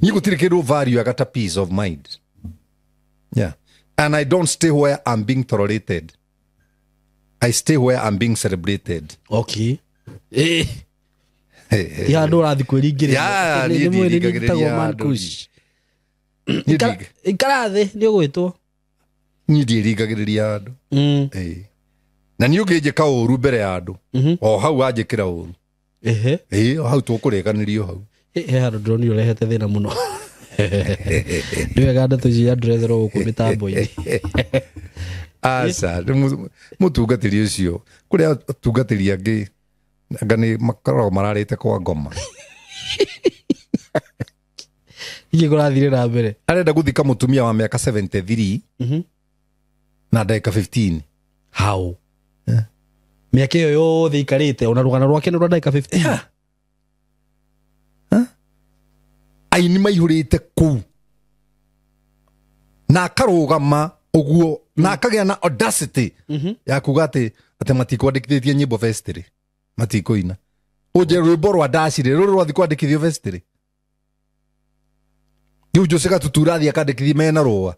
Niĩ gũtirĩ kĩndũ value agata peace of mind. Yeah. And I don't stay where I'm being tolerated. I stay where I'm being celebrated. Okay. Ti handũ ũrathiĩ kwĩringĩrĩria. Niĩ ndiĩringagĩrĩria andũ. Ikara thĩ nĩ ũgwĩtwo. Niĩ ndiĩringagĩrĩria andũ. Na niĩ ũngĩnjĩka ũru mbere ya andũ. O hau wanjĩkĩra ũru. O hau tũkũrĩkanĩrio hau. He handũ ndĩronire ũrehete thĩna mũno. Nĩ wega ndeto ici andũretherwo gũkũ mĩtambo-inĩ. Aca, mũtungatĩri ũcio. Kũrĩ atungatĩri angĩ anga nĩ makoragwo mararĩte kwa ngoma. Nĩkĩ kũrathire na mbere? Arenda gũthika mũtumia wa mĩaka 73 na ndagĩka 15. How? Mĩaka ĩyo yothe ikarĩte ona rũgano rwake nĩ rwa ndagĩka 15. Yeah. Aini maihũrĩte kũu na akarũgama ũguo na akagĩa na audacity ya kuga atĩ matikwandĩkithĩtie nyĩmbo festival, matikũina. Ũnjĩre rwĩmbo rwa ndacirĩ rũrũ rwathiĩ kwandĩkithio festival. Rĩu Jose Gatutura athiĩ akandĩkithia mena rũa.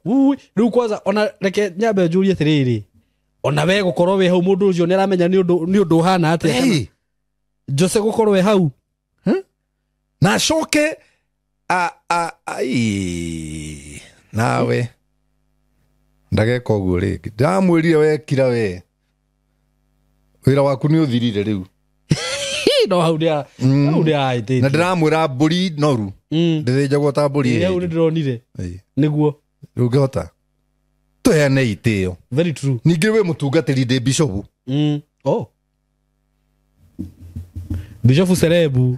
Rĩu kwanza ona reke nyambe njũrie atĩrĩrĩ, ona we gũkorwo wĩ hau mũndũ ũcio nĩaramenya nĩ ũndũ ũhana atĩa? Jose gũkorwo wĩ hau na acoke nawe ndageka ũguo rĩngĩ. Ndamwĩrire wekira we wĩra waku nĩ ũthirire rĩu. No hau nĩ ahĩtĩtie. Na ndĩramwĩra mbũri noru ndĩthĩnjagwo ta mbũri. Hau nĩ ndĩronire nĩguo ndũngĩhota. Tũheane itĩo. Very true. Ningĩ wĩ mũtungatĩri ndĩ bishopu. Oh. Bishopu cerebu.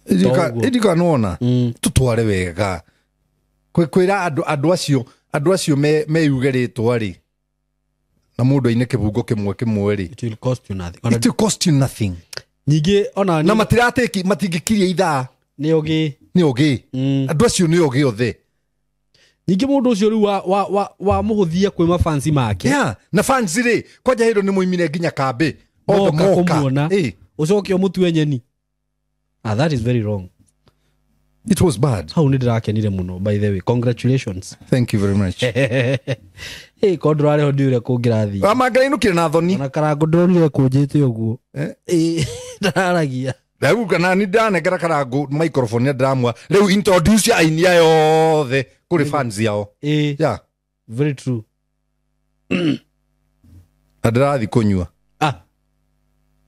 Ĩndika nona tũtware wega. Kwĩra andũ acio meyuge rĩtwa rĩ na mũndũ aine kĩbungo kĩmwe kĩmwe rĩ. It will cost you nothing. It will cost you nothing. Ningĩ ona na matirateki matingĩkiria ithaa. Nĩ ũgĩ. Nĩ ũgĩ. Andũ acio nĩ ũgĩ othe. Ningĩ mũndũ ũcio rĩu wa mũhũthia kwĩ mafansi make. Yeah, na fans rĩ kwanja hĩndĩ nĩ moimire nginya kambĩ. Othe moka kũmuona. Ũcoke ũmũtue nyeni. That is very wrong. It was bad. Hau nĩ ndĩrakenire mũno by the way. Congratulations. Thank you very much. Hey, ko ndũrarĩho ndiũĩ ũrĩa kũngĩrathiĩ. Mangĩrainũkire na thoni. Ona Karangũ ndĩronire kũnjĩte ũguo. Ndararagia. Rĩu kana nĩ ndanengera Karangũ microphone na ndĩramwa rĩu introduce aini aya othe kũrĩ fans yao. Yeah. Very true. Na ndĩrathiĩ kũnyua.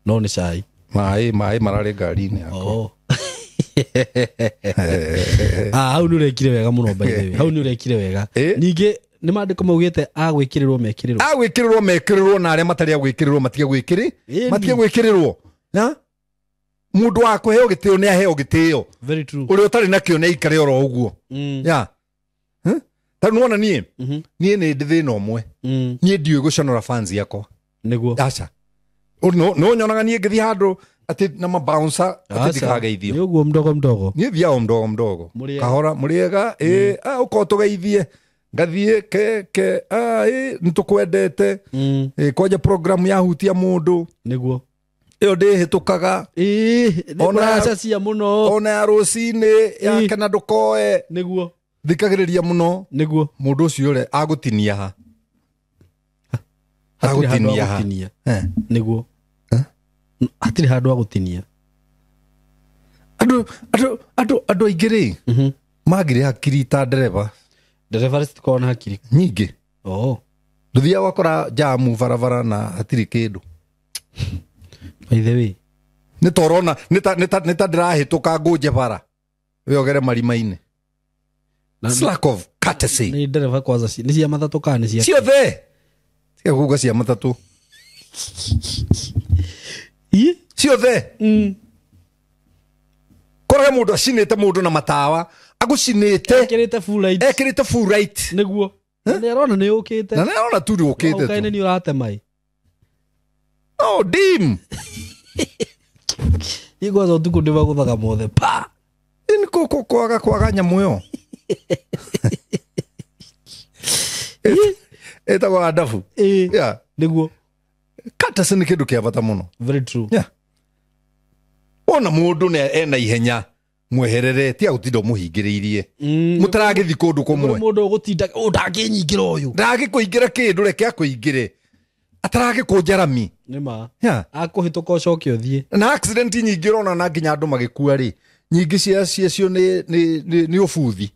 No nĩ cai. Maĩ mararĩ ngari-inĩ yakwa. Oh. Ah, hau nĩ ũrekire wega mũno by the way. Hau nĩ ũrekire wega. Eh? Ningĩ nĩ maandĩko maugĩte agwĩkĩrĩrwo mekĩrĩrwo. Agwĩkĩrĩrwo mekĩrĩrwo na arĩa matarĩ agwĩkĩrĩrwo matige gwĩkĩrĩ Ĩni. matige gwĩkĩrĩrwo. Ya? Mũndũ wa kũheo gĩtĩo nĩ aheo gĩtĩo. Very true. Ũrĩa ũtarĩ nakĩo nĩ aikare oro ũguo. Ya. Ta rĩu nĩwona niĩ niĩ nĩ ndĩ thĩna ũmwe. Niĩ ndiũĩ gũconora fans yakwa. Nĩguo. Aca. No nyonaga niĩ ngĩthiĩ handũ atĩ na mabouncer atĩ Aca. ndikageithio. Nĩ ũguo mdogo mdogo. Niĩ thiaga o mdogo mdogo. Mũrĩega. Kahora mũrĩega ĩ ũkorwo tũgeithie ngathiĩ ke ke ĩ nĩtũkwendete ĩ kwanja program yahutia mũndũ Nĩguo. ĩyo ndĩhĩtũkaga. Ĩĩ, nĩ Ona- mũracacia mũno. Ona ya rũcinĩ ya Ĩ. kana ndũkoe Nĩguo. thikagĩrĩria mũno. Nĩguo. Mũndũ ũcio ũrĩa agũtinia ha. Hatirĩ handũ Agũtinia ha. agũtinia. Eh. Nĩguo. Hatirĩ handũ agũtinia. Andũ andũ andũ andũ aingĩ rĩ mangĩrĩ hakiri ta ndereba Ndereba citikoragwo na hakiri. nyingĩ. Oh. Ndũthiaga ũgakora jamu barabara na hatirĩ kĩndũ. By the way. Nĩ ta ũrona nĩ ta ndĩrahĩtũka ngũnje bara wĩogere marima-inĩ. Na- It's lack of courtesy. Nĩ ndereba kwanza nĩ cia matatũ kana nĩ cia Ciothe. Tiga kuga cia matatũ. Ĩ? Ciothe. Korage mũndũ acinĩte mũndũ na matawa agũcinĩte Ekĩrĩte full light. ekĩrĩte full light. Nĩguo. Na nĩ arona nĩ ũkĩte. Na nĩ arona tu nĩ ũkĩte Ũkaine tu. nĩ ũratema ĩ. No dim. Niĩ kwanza ũtukũ ndĩmagũthaga mothe pa. Nĩ kwaga kwaga nyamũ ĩyo. Ĩtagwo andabu. Ĩ. Yeah. Nĩguo. Courtesy nĩ kĩndũ kĩa bata mũno. Very true. Yeah. Wona mũndũ nĩ ena ihenya mweherere tiga gũtinda ũmũhingĩrĩirie. Mũtaragĩthiĩ kũndũ Kũrĩ kũmwe. mũndũ ũgũtinda ũ ndangĩnyingĩra ũyũ. Ndangĩkũingĩra kĩndũ reke akũingĩre. Ataragĩkũnja rami. Nĩ ma. Yeah. Akũhĩtũka ũcoke ũthiĩ. Na accident nyingĩ ũrona na nginya andũ magĩkua rĩ nyingĩ ciacio nĩ ũbuthi.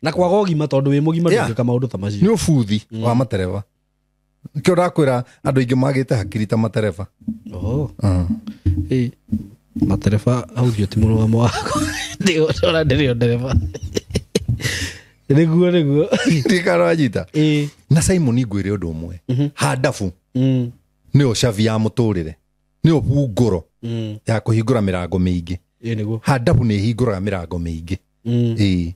Na kwaga ũgima tondũ wĩ mũgima Yeah. ndũngĩka maũndũ ta Nĩ macio. ũbuthi wa matereba. Nĩkĩo ndakwĩra andũ aingĩ magĩte hakiri ta matereba. Oh. Ĩ. Matereba hau ũcio ti mũrũgamo wakwa. Ndĩrona ndĩrĩ o ndereba. Nĩguo nĩguo. Ndikaranyita. Ĩ. Na Simon ngwĩre ũndũ ũmwe. Handabu nĩyo cabi ya mũtũrĩre. Nĩyo bungũro ya kũhingũra mĩrango mĩingĩ. Ĩ nĩguo. Handabu nĩ ĩhingũraga mĩrango mĩingĩ. Ĩ.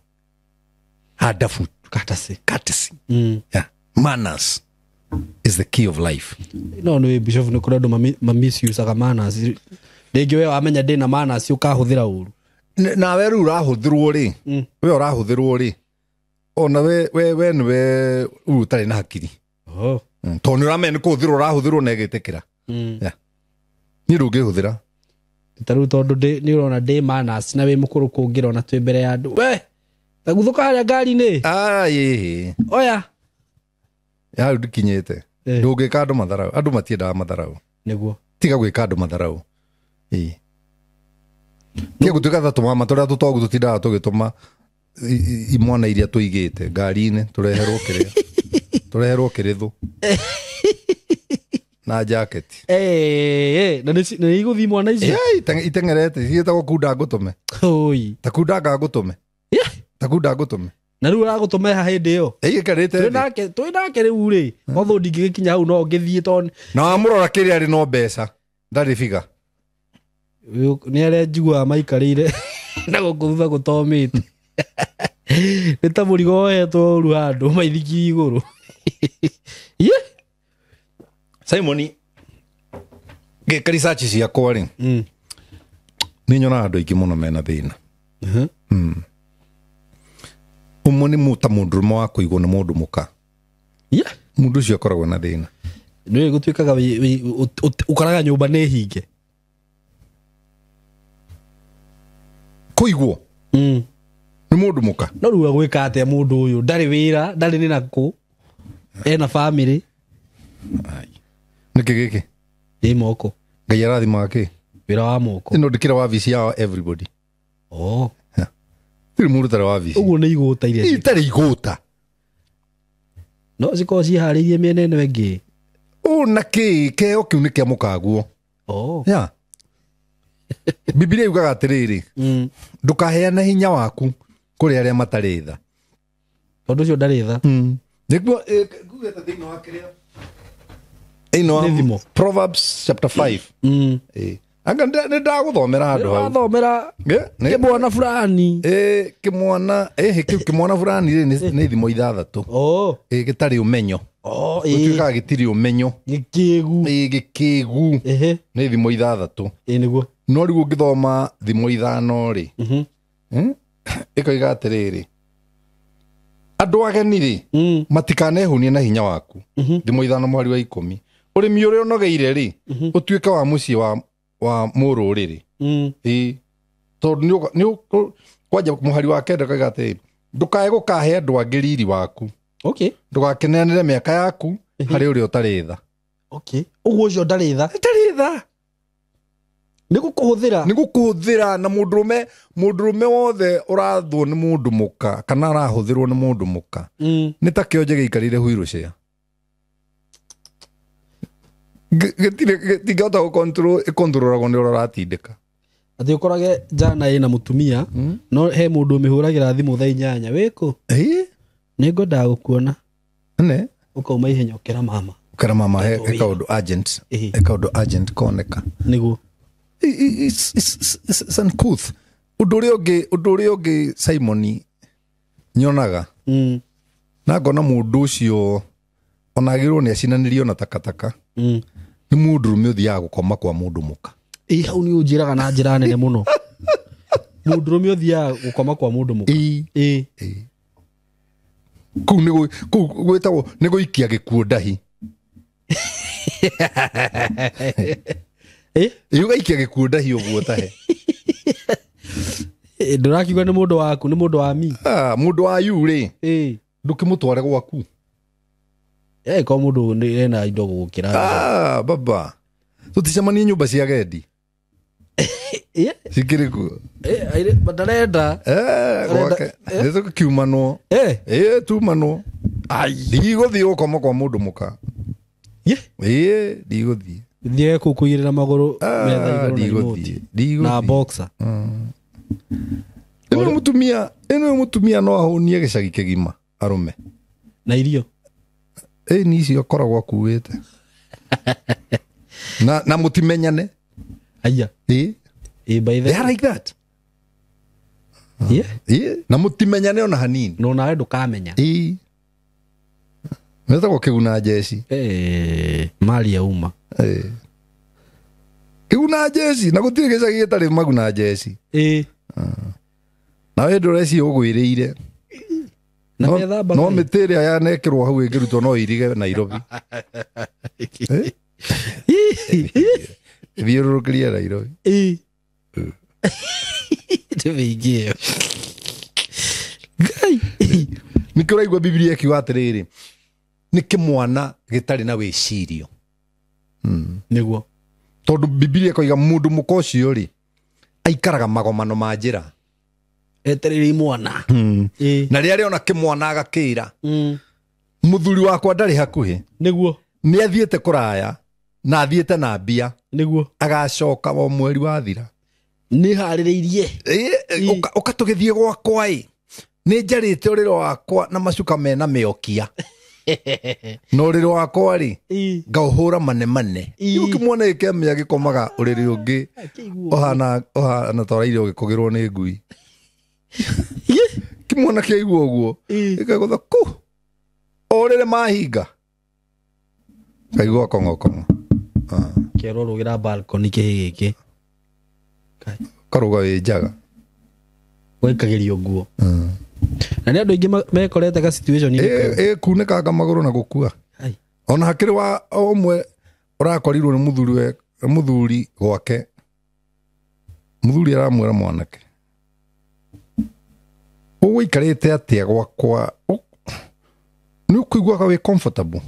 Handabu. Courtesy. Courtesy. Yeah. Manners is the key of life. No nĩ bishop nĩ kũrĩ andũ mamisusaga manners. Rĩngĩ we wamenya ndĩna manners ũkahũthĩra ũru. Nawe rĩu ũrahũthĩrwo rĩ we ũrahũthĩrwo rĩ ona we we we nĩwe rĩu ũtarĩ na hakiri. Oh. Tondũ nĩ ũramenya nĩ kũhũthĩrwo ũrahũthĩrwo na ĩgĩtĩkĩra. Yeah. Niĩ ndũngĩhũthĩra. Ta rĩu tondũ nĩ ũrona ndĩ manners na wĩ mũkũrũ kũngĩra ona twĩ mbere ya andũ. We taguthũka harĩa ngari-inĩ. Ah, ĩĩ. Oya. Hau ndikinyĩte. Eh. Ndũngĩka andũ matharaũ. Andũ matiendaga matharaũ. Nĩguo. Tiga gwĩka andũ matharaũ. Ĩĩ. Tiga gũtuĩka ta tũmama tũrĩa tũtogu tũtindaga tũgĩtũma imwana iria tũigĩte ngari-inĩ tũreherwo kĩrĩa. Tũreherwo kĩrĩthũ. Na jaketi. Na nĩ igũthiĩ mwana icio. Yeah, iteng'erete ciĩtagwo kunda ngũtũme. Oi. Ta kunda ngagũtũme. Yeah. Ta kunda ngũtũme. Na rĩu ũragũtũma ha hĩndĩ ĩyo. Ĩikarĩte Twĩ thĩ. nake twĩ nake rĩu rĩ. Although ndingĩgĩkinya hau no ngĩthiĩ tondũ Na wamũrora kĩrĩa arĩ no mbeca. Ndarĩ biga. nĩ arĩa njiguaga maikarĩire na gũkũ thutha gũtomĩte. Nĩ ta mũrigo wohetwo ũru handũ maithikiri igũrũ. Ye. Simon ngĩka research ciakwa rĩ nĩ nyonaga andũ aingĩ mũno mena thĩna. Ũmwe nĩ ta mũndũrũme wa kũigwo nĩ mũndũ mũka. Ye. Mũndũ ũcio akoragwo na thĩna. Nĩ gũtuĩkaga ũkoraga nyũmba nĩ hinge. Kũigwo nĩ mũndũ mũka. No rĩu agwĩka atĩa mũndũ ũyũ ndarĩ wĩra ndarĩ nĩ nakũ ena bamĩrĩ Nĩkĩ gĩkĩ? ĩ moko Ngai arathimaga kĩ? wĩra wa moko. Ĩno ndĩkĩra wabici ya everybody. Oh. Tirĩ mũndũ ũtarĩ wabici. Ũguo nĩ igũta iria Itarĩ igũta. no cikorwo ciharĩirie mĩena ĩno ĩngĩ. Ũ na kĩ kĩheo kĩu nĩ kĩa mũkaguo. Oh. Yeah. Bibilia yugaga atĩrĩrĩ, ndũkaheane hinya waku kũrĩ arĩa matarĩ tha. Tondũ ũcio ndarĩ tha. Nĩguo ngugĩte thĩinĩ wa kĩrĩa thĩinĩ wa Nĩ thimo. Proverbs chapter 5. Anga nĩ ndagũthomera handũ hau. Wathomera kĩmwana fulani. Kĩmwana kĩu kĩmwana fulani rĩ nĩ thimo 6. Oh. Gĩtarĩ ũmenyo. Oh, gũtuĩkaga gĩtirĩ ũmenyo. Gĩkĩgu. Gĩkĩgu. Nĩ thimo 6. Nĩguo. No rĩu ũngĩthoma thimo 5 rĩ, ĩkoiga atĩrĩrĩ, andũ ageni rĩ matikanehũnie na hinya waku. Thimo 5 mũhari wa 10. Ũrĩmi ũrĩa ũnogeire rĩ ũtuĩke wa mũciĩ wa mũrũrĩrĩ. Tondũ nĩ kwanja mũhari wa 9 koiga atĩrĩrĩ, ndũkae gũkahe andũ angĩ riri waku. Okay. Ndũgakeneanĩre mĩaka yaku harĩ ũrĩa ũtarĩ tha. Okay. Ũguo ũcio ndarĩ tha. Ndarĩ tha. Nĩ gũkũhũthĩra. Nĩ gũkũhũthĩra. Na mũndũrũme wothe ũrathwo nĩ mũndũ mũka kana arahũthĩrwo nĩ mũndũ mũka nĩ ta kĩonje gĩikarĩire wheelchair. Gĩtirĩ gĩtingĩhota gũcontrol, ĩkontrolagwo nĩ ũrĩa ũratindĩka. Atĩ ũkorage njana ĩna mũtumia, no he mũndũ ũmĩhũragĩra thimũ thaa 8 wĩkũ? Nĩ ngwendaga gũkuona. Ne? Ũkauma ihenya ũkera mama. Ũkera mama he kaũndũ urgent. He kaũndũ urgent koneka. Nĩguo. It's uncouth. Ũndũ ũrĩa ũngĩ Simon nyonaga. Na ngona mũndũ ũcio onagĩrwo nĩ acinanĩrio na takataka. Nĩ mũndũrũme ũthiaga gũkoma kwa mũndũ mũka. Hau nĩ ũnjĩraga na njĩra nene mũno. Mũndũrũme ũthiaga gũkoma kwa mũndũ mũka. Kũu nĩ kũu gwĩtagwo nĩ gũikia gĩkuũ ndahi. Ũgaikia gĩkuũ ndahi ũguo tahe. Ndũrakiuga nĩ mũndũ waku, nĩ mũndũ wa mi. Mũndũ wa yu rĩ. Ndũkĩmũtware gwaku. Ko mũndũ nĩ ena indo gũgũkĩra. Baba. Tũticemanie nyũmba cia agendi. Cikĩrĩ kuo. Ndarenda. Gwake. Nĩ tũkiumanwo. Tumanwo. Ndigũthiĩ gũkoma kwa mũndũ mũka. Ndigũthiĩ. Thiĩ kũu kũigĩrĩra magũrũ metha igũrũ na remote. Na boxer. Ĩno mũtumia no ahũnie gĩcagi kĩgima arũme. Na irio. Nĩ icio akoragwo akuĩte. Na mũtimenyane. Aya. By the They are like that. Yeah. Na mũtimenyane ona hanini. No nawe ndũkamenya. Metagwo kĩguna njeci. Mali ya uma. Kĩguna njeci na gũtirĩ gĩcagi gĩtarĩ maguna njeci. Nawe ndũreci ũgwĩrĩire. Na no mĩtĩ ĩrĩa yanekĩrwo hau ĩngĩrutwo no ĩirige Nairobi. Thiũrũrũkĩrie Nairobi. Nĩ mĩingĩ ĩyo. Ngai. Nĩkĩo ũraigua Bibilia ĩkiuga atĩrĩrĩ, nĩ kĩmwana gĩtarĩ na wĩcirio. Nĩguo. Tondũ Bibilia ĩkoiga mũndũ mũka ũcio rĩ aikaraga magomano ma njĩra. Etereire imwana. Na rĩrĩa arĩona kĩmwana agakĩra, mũthuri wakwa ndarĩ hakuhĩ. Nĩguo. Nĩ athiĩte kũraya na athiĩte na mbia. Nĩguo. Agacoka o mweri wathira. Nĩ harĩrĩirie. Ũka tũgĩthiĩ gwakwa ĩ. Nĩ njarĩte ũrĩrĩ wakwa na macuka mena mĩokia. Na ũrĩrĩ wakwa rĩ ngaũhũra manemane. Rĩu kĩmwana gĩkĩamenya gĩkomaga ũrĩrĩ ũngĩ ũhana ta ũraire ũgĩkũgĩrwo nĩ ngui. Kĩmwana kĩaigua ũguo gĩkagũtha kũ o ũrĩrĩ mahinga kaigua kong'okong'o. Kĩerwo rũgĩra balcony kĩhĩ gĩkĩ. Karũga wĩ njaga. Gũikagĩrio nguo. Na nĩ andũ aingĩ mekorete ga situation ĩkunĩkanga magũrũ na gũkua. Ona hakĩrĩ wa ũmwe ũrakorirwo nĩ mũthuri gwake. Mũthuri aramwĩra mwanake, ũgũikarĩte atĩa gwakwa? Nĩ ũkũiguaga wĩ comfortable?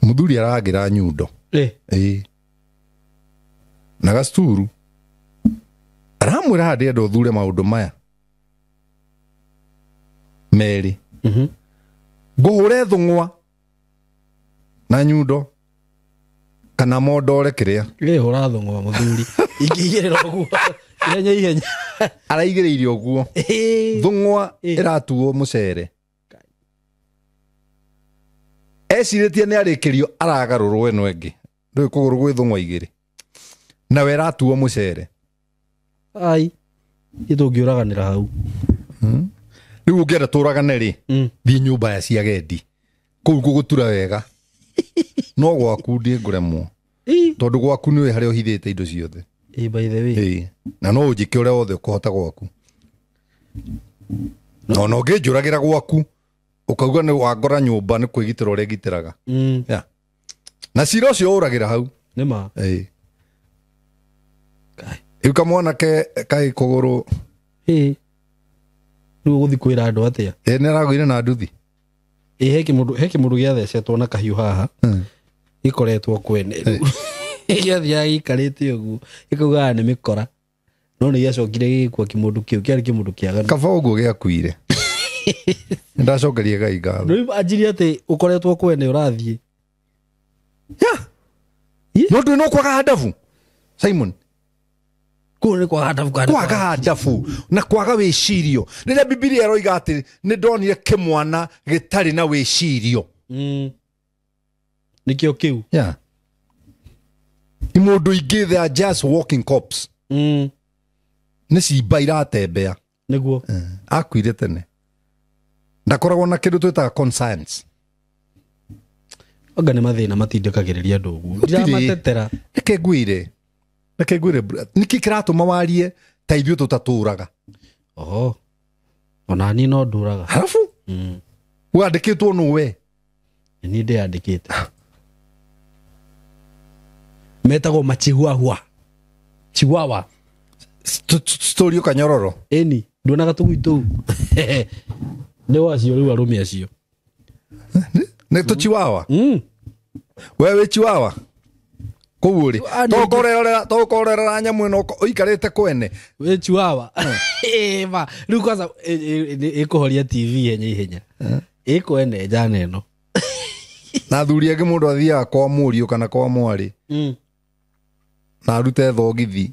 Mũthuri aragĩra nyundo. Na gacuru. Aramwĩra haha ndĩrenda ũthure maũndũ maya merĩ. Ngũhũre thũng'wa na nyundo Kana mondore kĩrĩa. Ĩ hũra thũng'wa mũthuri. Ingĩigĩrĩra ũguo. Ihenya ihenya. Araigĩrĩire ũguo. Thũng'wa ĩratuo mũcere. Ecirĩtie nĩ arĩkĩrio aragarũrwo ĩno ĩngĩ. Ndũĩ kũgũrũ gwĩ thũng'wa igĩrĩ. Nawe ĩratuo mũcere. Ai. Itũngĩũraganĩra hau. Rĩu ũngĩenda tũragane rĩ, thiĩ nyũmba ya ciagendi. Kũu ngũgũtura wega. No gwaku ndingũremwo. Tondũ gwaku nĩwe harĩa ũhithĩte indo ciothe. By the way. Na no ũnjĩke ũrĩa wothe ũkũhota gwaku. No no ũngĩnjũragĩra gwaku ũkauga nĩ wangora nyũmba nĩ kwĩgitĩra ũrĩa ngitĩraga. Yeah. Na cira ũcio ũragĩra hau. Nĩ ma. Rĩu kamwana ke kaĩ kũgũrũ. Rĩu ũgũthiĩ kwĩra andũ atĩa? Nĩ aragũire na nduthi. He kĩmũndũ gĩathecetwo na kahiũ haha. Gĩkoretwo kwene. Gĩathiaga gĩikarĩte ũguo. Gĩkaugaga nĩ mĩkora. No nĩ gĩacokire gĩgĩkua kĩmũndũ kĩu. Kĩarĩ kĩmũndũ kĩaganu. Kaba ũguo gĩakuire. Nĩndacokeria Ngai ngatho. Rĩu anjirie atĩ ũkoretwo kwene ũrathiĩ. No ndũĩ no kwaga handabu. Simon. Kũu nĩ kwaga handabu kana kwaga handabu na kwaga wĩcirio. Rĩrĩa Bibilia ĩroiga atĩ nĩ ndonire kĩmwana gĩtarĩ na wĩcirio. Nĩkĩo kĩu. Yeah. Imũndũ ingĩ they are just walking corpse. Nĩ cimba iratembea. Nĩguo. Akuire tene. Ndakoragwo na kĩndũ twĩtaga conscience. Anga nĩ mathĩna matindĩkagĩrĩria andũ ũguo. Ndĩramatetera. Reke ngwĩre. Reke ngwĩre. Nĩkĩ kĩratũma warie ta ithuĩ tũtatũraga? Oho. Ona niĩ no ndũraga. Halafu? Wandĩkĩtwo nũ we? Niĩ ndĩyandĩkĩte. Metagwo machihuahua. Chihuahua. Story ũkanyororo. Ĩni, nduonaga tũgui tũu. Nĩ wacio rĩu arũme acio. Nĩ tũchihuahua? We wĩ chihuahua? Kũu ũrĩ. Tũkorerera nyamũ ĩno ũikarĩte kwene. Wĩ chihuahua. Ma, rĩu kwanza ĩkũhoria TV ihenya ihenya. Ĩkwene njana ĩno. Na athuri angĩ mũndũ athiaga kwa mũriũ kana kwa mwarĩ. Na arute thogithi.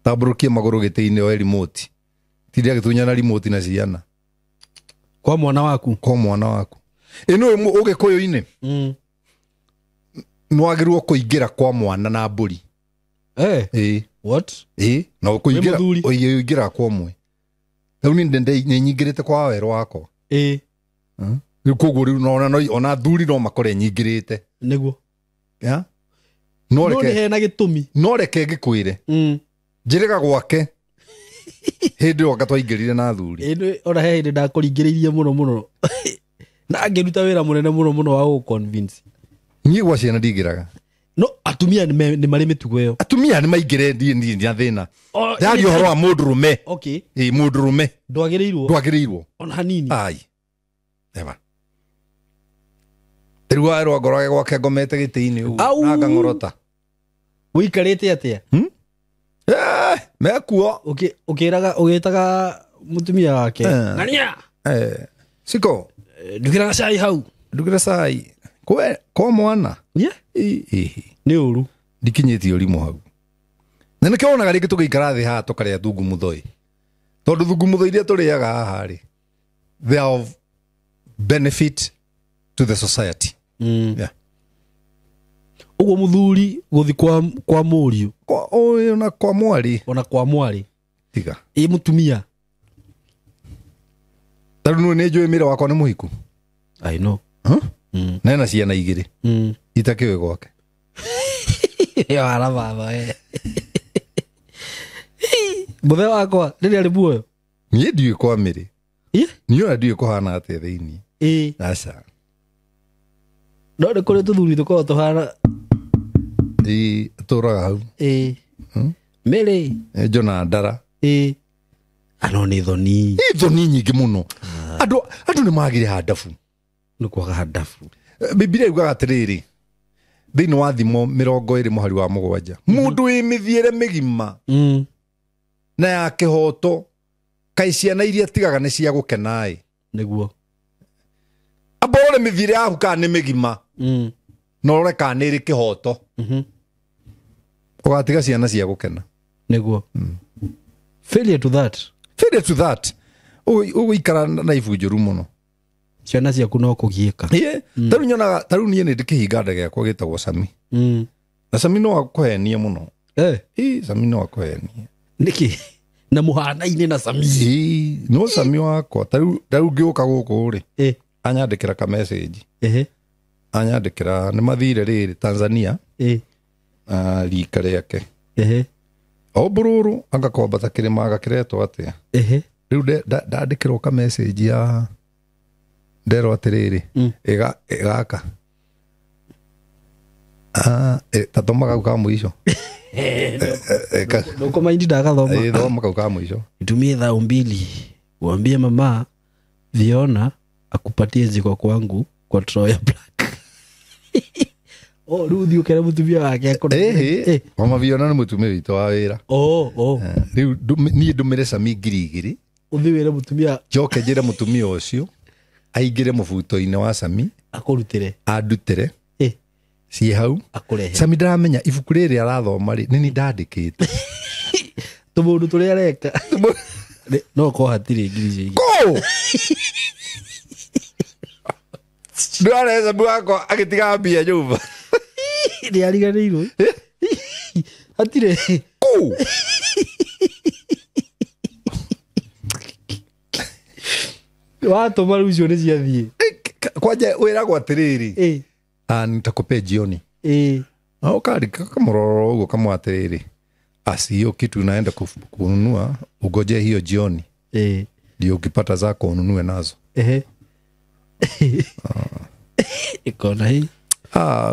Tambũrũkie magũrũ gĩtĩ-inĩ oe remote. Tinde agĩtunyana remote na ciana. Kwa mwana waku? Kwa mwana waku. Ĩno ũgĩkũyũ-inĩ. Nĩwagĩrĩirwo kũingĩra kwa mwana na mbũri. What? Na ũkũingĩra, ũingĩra kwa ũmwe. Rĩu niĩ nyingĩrĩte kwa werũ wakwa. Rĩu koguo rĩu ona athuri no makore nyingĩrĩte. Nĩguo. Yeah? No nĩ hena gĩtũmi. No reke ngĩkwĩre. Njĩrĩga gwake. Hĩndĩ ĩyo anga twaingĩrire na athuri. Ona he hĩndĩ ndakũringĩrĩirie mũno mũno. Na ngĩruta wĩra mũnene mũno mũno wa gũgũ-convince. Niĩ gwa ciana ndingĩraga. No atumia nĩ marĩ mĩtugo ĩyo. Atumia nĩ maingĩre ndi na thĩna. Ndaria ũhoro wa mũndũrũme. Okay. Mũndũrũme. Ndwagĩrĩirwo. Ndwagĩrĩirwo. Ona hanini. Ai. Eva. Rĩu werwo ngorage gwake ngomete gĩtĩ-inĩ ũguo. Na ngang'orota. Ũikarĩte atĩa? Mekuo. Ũkĩraga ũgĩtaga mũtumia wake. Ng'ania. Siko. Ndugĩra cai hau. Ndugĩra cai. Kwa mwana. Yeah. Nĩ ũru. Ndikinyĩtie ũrimũ hau. Na nĩkĩo wonaga rĩngĩ tũgĩikara thĩ haha tũkarĩa thungu mũthoi. Tondũ thungu mũthoi iria tũrĩaga haha rĩ, they are of benefit to the society. Yeah. Ũguo mũthuri gũthi kwa mũriũ. Ona kwa mwarĩ. Ona kwa mwarĩ. Tiga. Ĩ mũtumia. Tarĩu nĩ njũĩ mĩra wakwa nĩ mũhiku. I know. Huh? Na ena ciana igĩrĩ. Itakĩũĩ gwake. Wara baba we. Mũthee wakwa rĩrĩa arĩ muoyo. Niĩ ndiũĩ kwa mĩrĩ. Niĩ ona ndiũĩ kũhana atĩa thĩinĩ. Aca. No nĩ kũrĩ tũthuri tũkoragwo tũhana. Tũraga hau. Mĩrĩ. Njona ndara. Ano nĩ thoni. Nĩ thoni nyingĩ mũno. Andũ nĩ magire handabu. Nĩ kwaga handabu. Bibilia yugaga atĩrĩrĩ, thĩinĩ wa Thimo 27 mũndũ wĩ mĩthiĩre mĩgima na ya kĩhoto, kaĩ ciana iria tigaga nĩ cia gũkena-ĩ. Nĩguo. Amba ũrore mĩthiĩre yaku kana nĩ mĩgima, na ũrore kana nĩ ĩrĩ kĩhoto. Ũgatiga ciana cia gũkena. Nĩguo. Failure to that. Failure to that, ũgũikara na ibu njũru mũno. Ciana ciaku no kũgiĩka. Ĩĩ, tarĩu nyonaga, tarĩu niĩ nĩ ndĩkĩhinga nda gĩakwa gĩtagwo Sami. Na Sami no akũhenie mũno. Ĩĩ, Sami no akũhenie. Nĩkĩ na mũhanaine na Sami? Ĩĩ, no Sami wakwa tarĩu ngĩũka gũkũ rĩ, anyandĩkĩra ka message. Anyandĩkĩra nĩ mathire rĩrĩ Tanzania. Rika rĩake. O mbũrũrũ agakwambata kĩrĩma agakĩretwo atĩa. Rĩu ndandĩkĩrwo ka message ya nderwo atĩrĩrĩ, ĩgaka ta thoma kau ka mũico. Ndũkũmaindi ndagathoma. Thoma kau ka mũico. Nitumie 2,000 uambie mama Viona akupatie ziko kwangu kwa Troya Black. Oh, rĩu ũthiĩ ũkere mũtumia wake. Mama Viona nĩ mũtumia witũ wa wĩra. Rĩu niĩ ndũmĩre Sami 2,000. Ũthiĩ wĩre mũtumia. Njoke njĩre mũtumia ũcio aingĩre mũbuto-inĩ wa Sami. Akũrutĩre. Andutĩre. Ciĩ hau. Akũrehe. Sami ndaramenya ibuku rĩrĩ arathoma rĩ, nĩ ndandĩkĩte. Tũmũndũ tũrĩa areka. No ko hatirĩ ngiri icio igĩrĩ. Kũ? Ndware Sami wakwa agĩtiga mbia nyũmba. Nĩ ariganĩirwo. Hatirĩ. Kũ? Watũma rĩu icio nĩ ciathiĩ. Kwanja wĩragwo atĩrĩrĩ. Nitakupea jioni. Na ũkandĩka kamũroro ũguo kamwe atĩrĩrĩ. Asi hiyo kitu unaenda kununua ugoje hiyo jioni. Ndio ukipata zako ununue nazo. Ikona hii.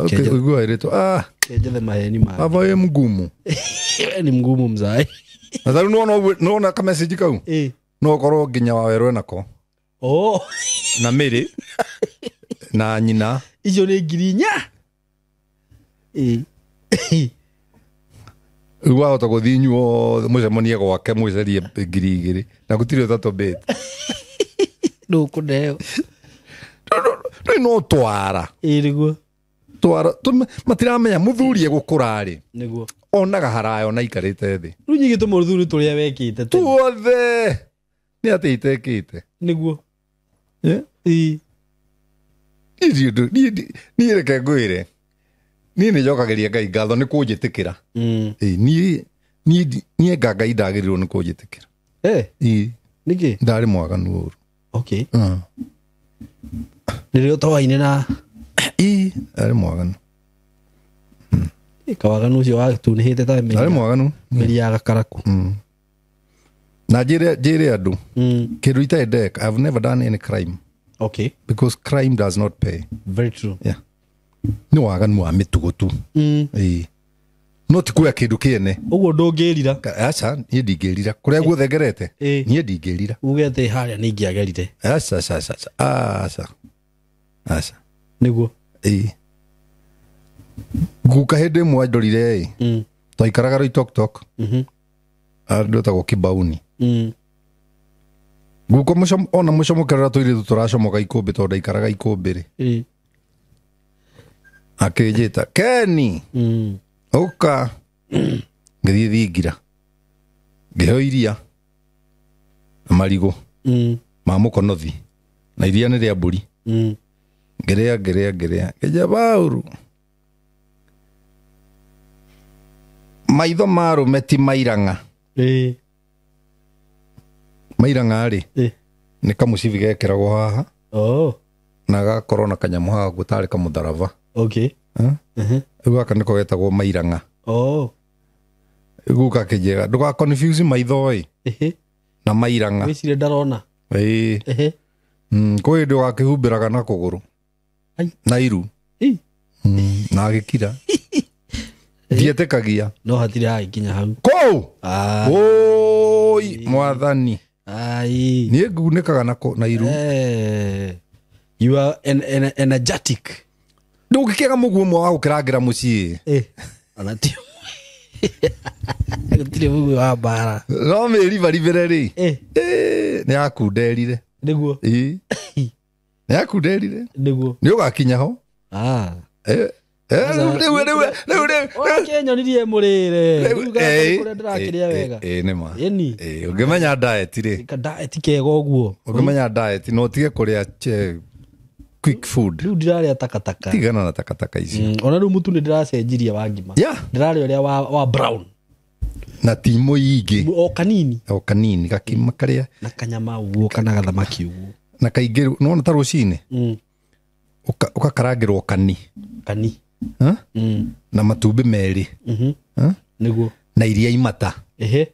Ukigua ileto. Kenjethe maheni ma. Ava we mgumu. Ni mgumu mzae. Na tharu nuona ka message kau? No korwo nginya wa werwe nako. Na Mary na nyina. Icio nĩ 4,000. Rĩu wahota gũthiĩ inyuothe mũcemanie gwake mũcarie 2,000 na gũtirĩ ũtatũmbĩte. Ndũkũneo. Rĩu no twara. Nĩguo. Twara matiramenya mũthuri egũkũra rĩ. Nĩguo. Onaga haraya ona aikarĩte thĩ. Rĩu nyingĩ tũmũthuri tũrĩa wekĩte tene. Tuothe. Nĩ atĩ itekĩte. Nĩguo. Niĩ reke ngwĩre. Niĩ nĩ njokagĩria Ngai ngatho nĩ kũnjĩtĩkĩra. Niĩ nga Ngai ndagĩrĩirwo nĩ kũnjĩtĩkĩra. Nĩkĩ? Ndarĩ mwaganu ũru. Okay. Nĩrĩo toaine na Ndarĩ mwaganu. Kawaganu ũcio watunĩhĩte ta Ndarĩ mwaganu. mĩri ya gakaraku. Na njĩre andũ kĩndũ itarĩ ndeka, I've never done any crime. Okay. Because crime does not pay. Very true. Yeah. Nĩ waganu wa mĩtugo tu. No ti kuoya kĩndũ kĩene. Ũguo ndũngĩrira. Aca, niĩ ndingĩrira. Kũrĩa guothe ngerete, niĩ ndingĩrira. Uge atĩ harĩa nĩ ingĩagerire. Aca, aca, aca, aca. Aca. Nĩguo. Guka hĩndĩ ĩmwe andorire ĩ. Twaikaraga Roitoktok. Andũ etagwo Kibauni. Guka ona mũcomokerera tũirĩtu tũracomoka ikũmbĩ tondũ ndaikaraga ikũmbĩ rĩ. Akĩnjĩta, Keni. Ũka. Ngĩthiĩ thingira. Ngĩheo iria na marigũ ma mũkonothi. Na iria nĩ rĩa mbũri. Ngĩrĩa ngĩrĩa ngĩrĩa. Ngĩnjia Paũlũ. Maitho ma arũme ti mairang'a. Mairang'a rĩ, nĩ kamũcibi gekĩragwo haha. Na gakorwo na kanyamũ haha ũguo tarĩ kamũtharaba. Rĩu gaka nĩko getagwo mairang'a. Rĩu gakĩnjĩra ndũga confuse maitho ĩ na mairang'a. Wĩcirie ndarona. Kwĩ hĩndĩ ũgakĩhumbĩraga na kũgũrũ. Na iru. Na agĩkira. Ndietĩkagia. No hatirĩ hagĩkinya hau. Kũu? Oi, mwathani. Niĩ ngunĩkaga na iru. You are energetic. Ndũngĩkĩaga mũguo ũmwe wa gũkĩrangĩra mũciĩ. Ona ti gũtirĩ mũguo wa mbara. No mĩribaribĩre rĩ. Nĩ yakunderire. Nĩguo. Nĩ yakunderire. Nĩguo. Nĩ ũgakinya ho. Rĩu Kĩnyonirie mũrĩre. Rĩu kũrĩa ndĩrakĩrĩa wega. Nĩ ma. Ĩni. Ũngĩmenya diet rĩ, Ka diet kega ũguo. Ũngĩmenya diet no ũtige kũrĩa quick food. Rĩu ndirarĩa takataka. Tigana na takataka icio. Ona rĩu mũtu nĩ ndĩracenjirie wa ngima. Ndĩrarĩa ũrĩa wa brown. Na ti mũingĩ. O kanini. O kanini gakima karĩa. Na kanyama ũguo kana gathamaki ũguo. Na kaingĩ nĩwona ta rũcinĩ. Ũgakarangĩrwo kani. Kani. Na matumbĩ merĩ. Nĩguo. Na iria imata. Ehe.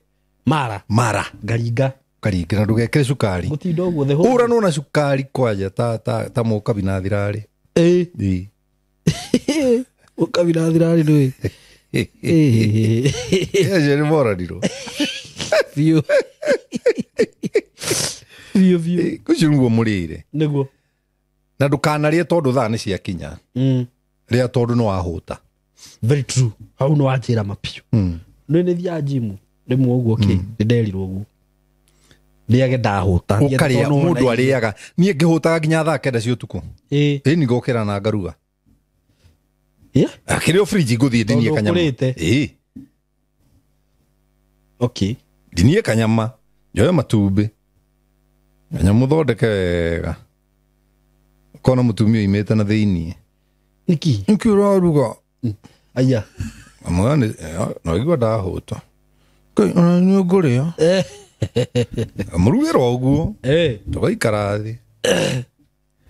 Mara. Mara. Ngaringa. Ngaringa na ndũgekĩre cukari. Gũtinda ũguo the whole. Ũranwo na cukari kwanja ta mũkabi na thirarĩ. Ĩĩ. Mũkabi na thirarĩ ndũĩ. Acio nĩ moranirwo. Biũ. Biũ biũ. Ũcio nĩguo mũrĩre. Nĩguo. Na ndũkanarĩe tondũ thaa nĩ ciakinya. Rĩa tondũ nĩ wahũta. Very true. Hau nĩ wanjĩra mapiũ. Nĩ nĩ thiaga gym rĩmwe ũguo kĩ, nĩ nderirwo ũguo. Ndĩage ndahũta. Ũkarĩa mũndũ arĩaga. Niĩ ngĩhũtaga nginya thaa 9 cia ũtukũ. Ĩĩ. Ĩni ngokĩra na ngaruga. Yeah. Akĩrĩ o fridge ngũthiĩ ndinie kanyama. Ĩĩ. Okay. Ndinie kanyama, njoe matumbĩ. Kanyamũ thondeke wega. Kona mũtumia oimĩte na thĩiniĩ. Nĩkĩ? Nĩkĩ ũraruga? Aya. Amwĩra no igua ndahũta. Ngai ona nĩ ngũrĩa. Amũrugĩra ũguo. Tũgaikara thĩ.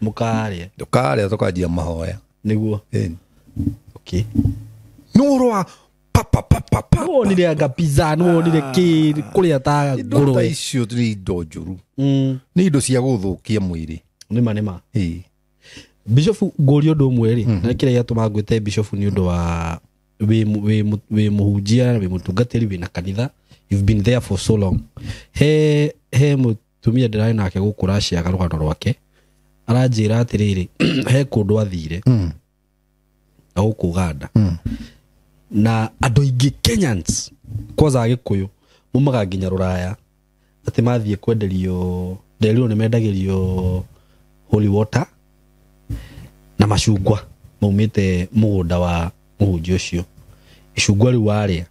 Mũkarĩa. Tũkarĩa tũkanjia mahoya. Nĩguo. Okay. No ũhoro wa pa pa pa pa pa. Nĩwonire anga pizza, nĩwonire kĩ kũrĩa ta Indo ta ngũrwe. icio nĩ indo njũru. Nĩ indo cia gũthũkia mwĩrĩ. Nĩma nĩma. Ĩĩ. Bishop ngũrie ũndũ ũmwe rĩ, na kĩrĩa gĩatũma ngwĩte Bishop nĩ ũndũ wa wĩ mũhunjia, wĩ mũtungatĩri, wĩ na kanitha. You've been there for so long. He mũtumia ndĩrarĩ nake gũkũ raciaga rũgano rwake. Aranjĩra atĩrĩrĩ, he kũndũ athire. Na gũkũ Uganda. Na andũ aingĩ Kenyans, kwanza Agĩkũyũ, mumaga nginya rũraya atĩ mathiĩ kwenderio, nderirwo nĩ mendagĩrio holy water na macungwa maumĩte mũgũnda wa mũhunjia ũcio. Icungwa rĩu warĩa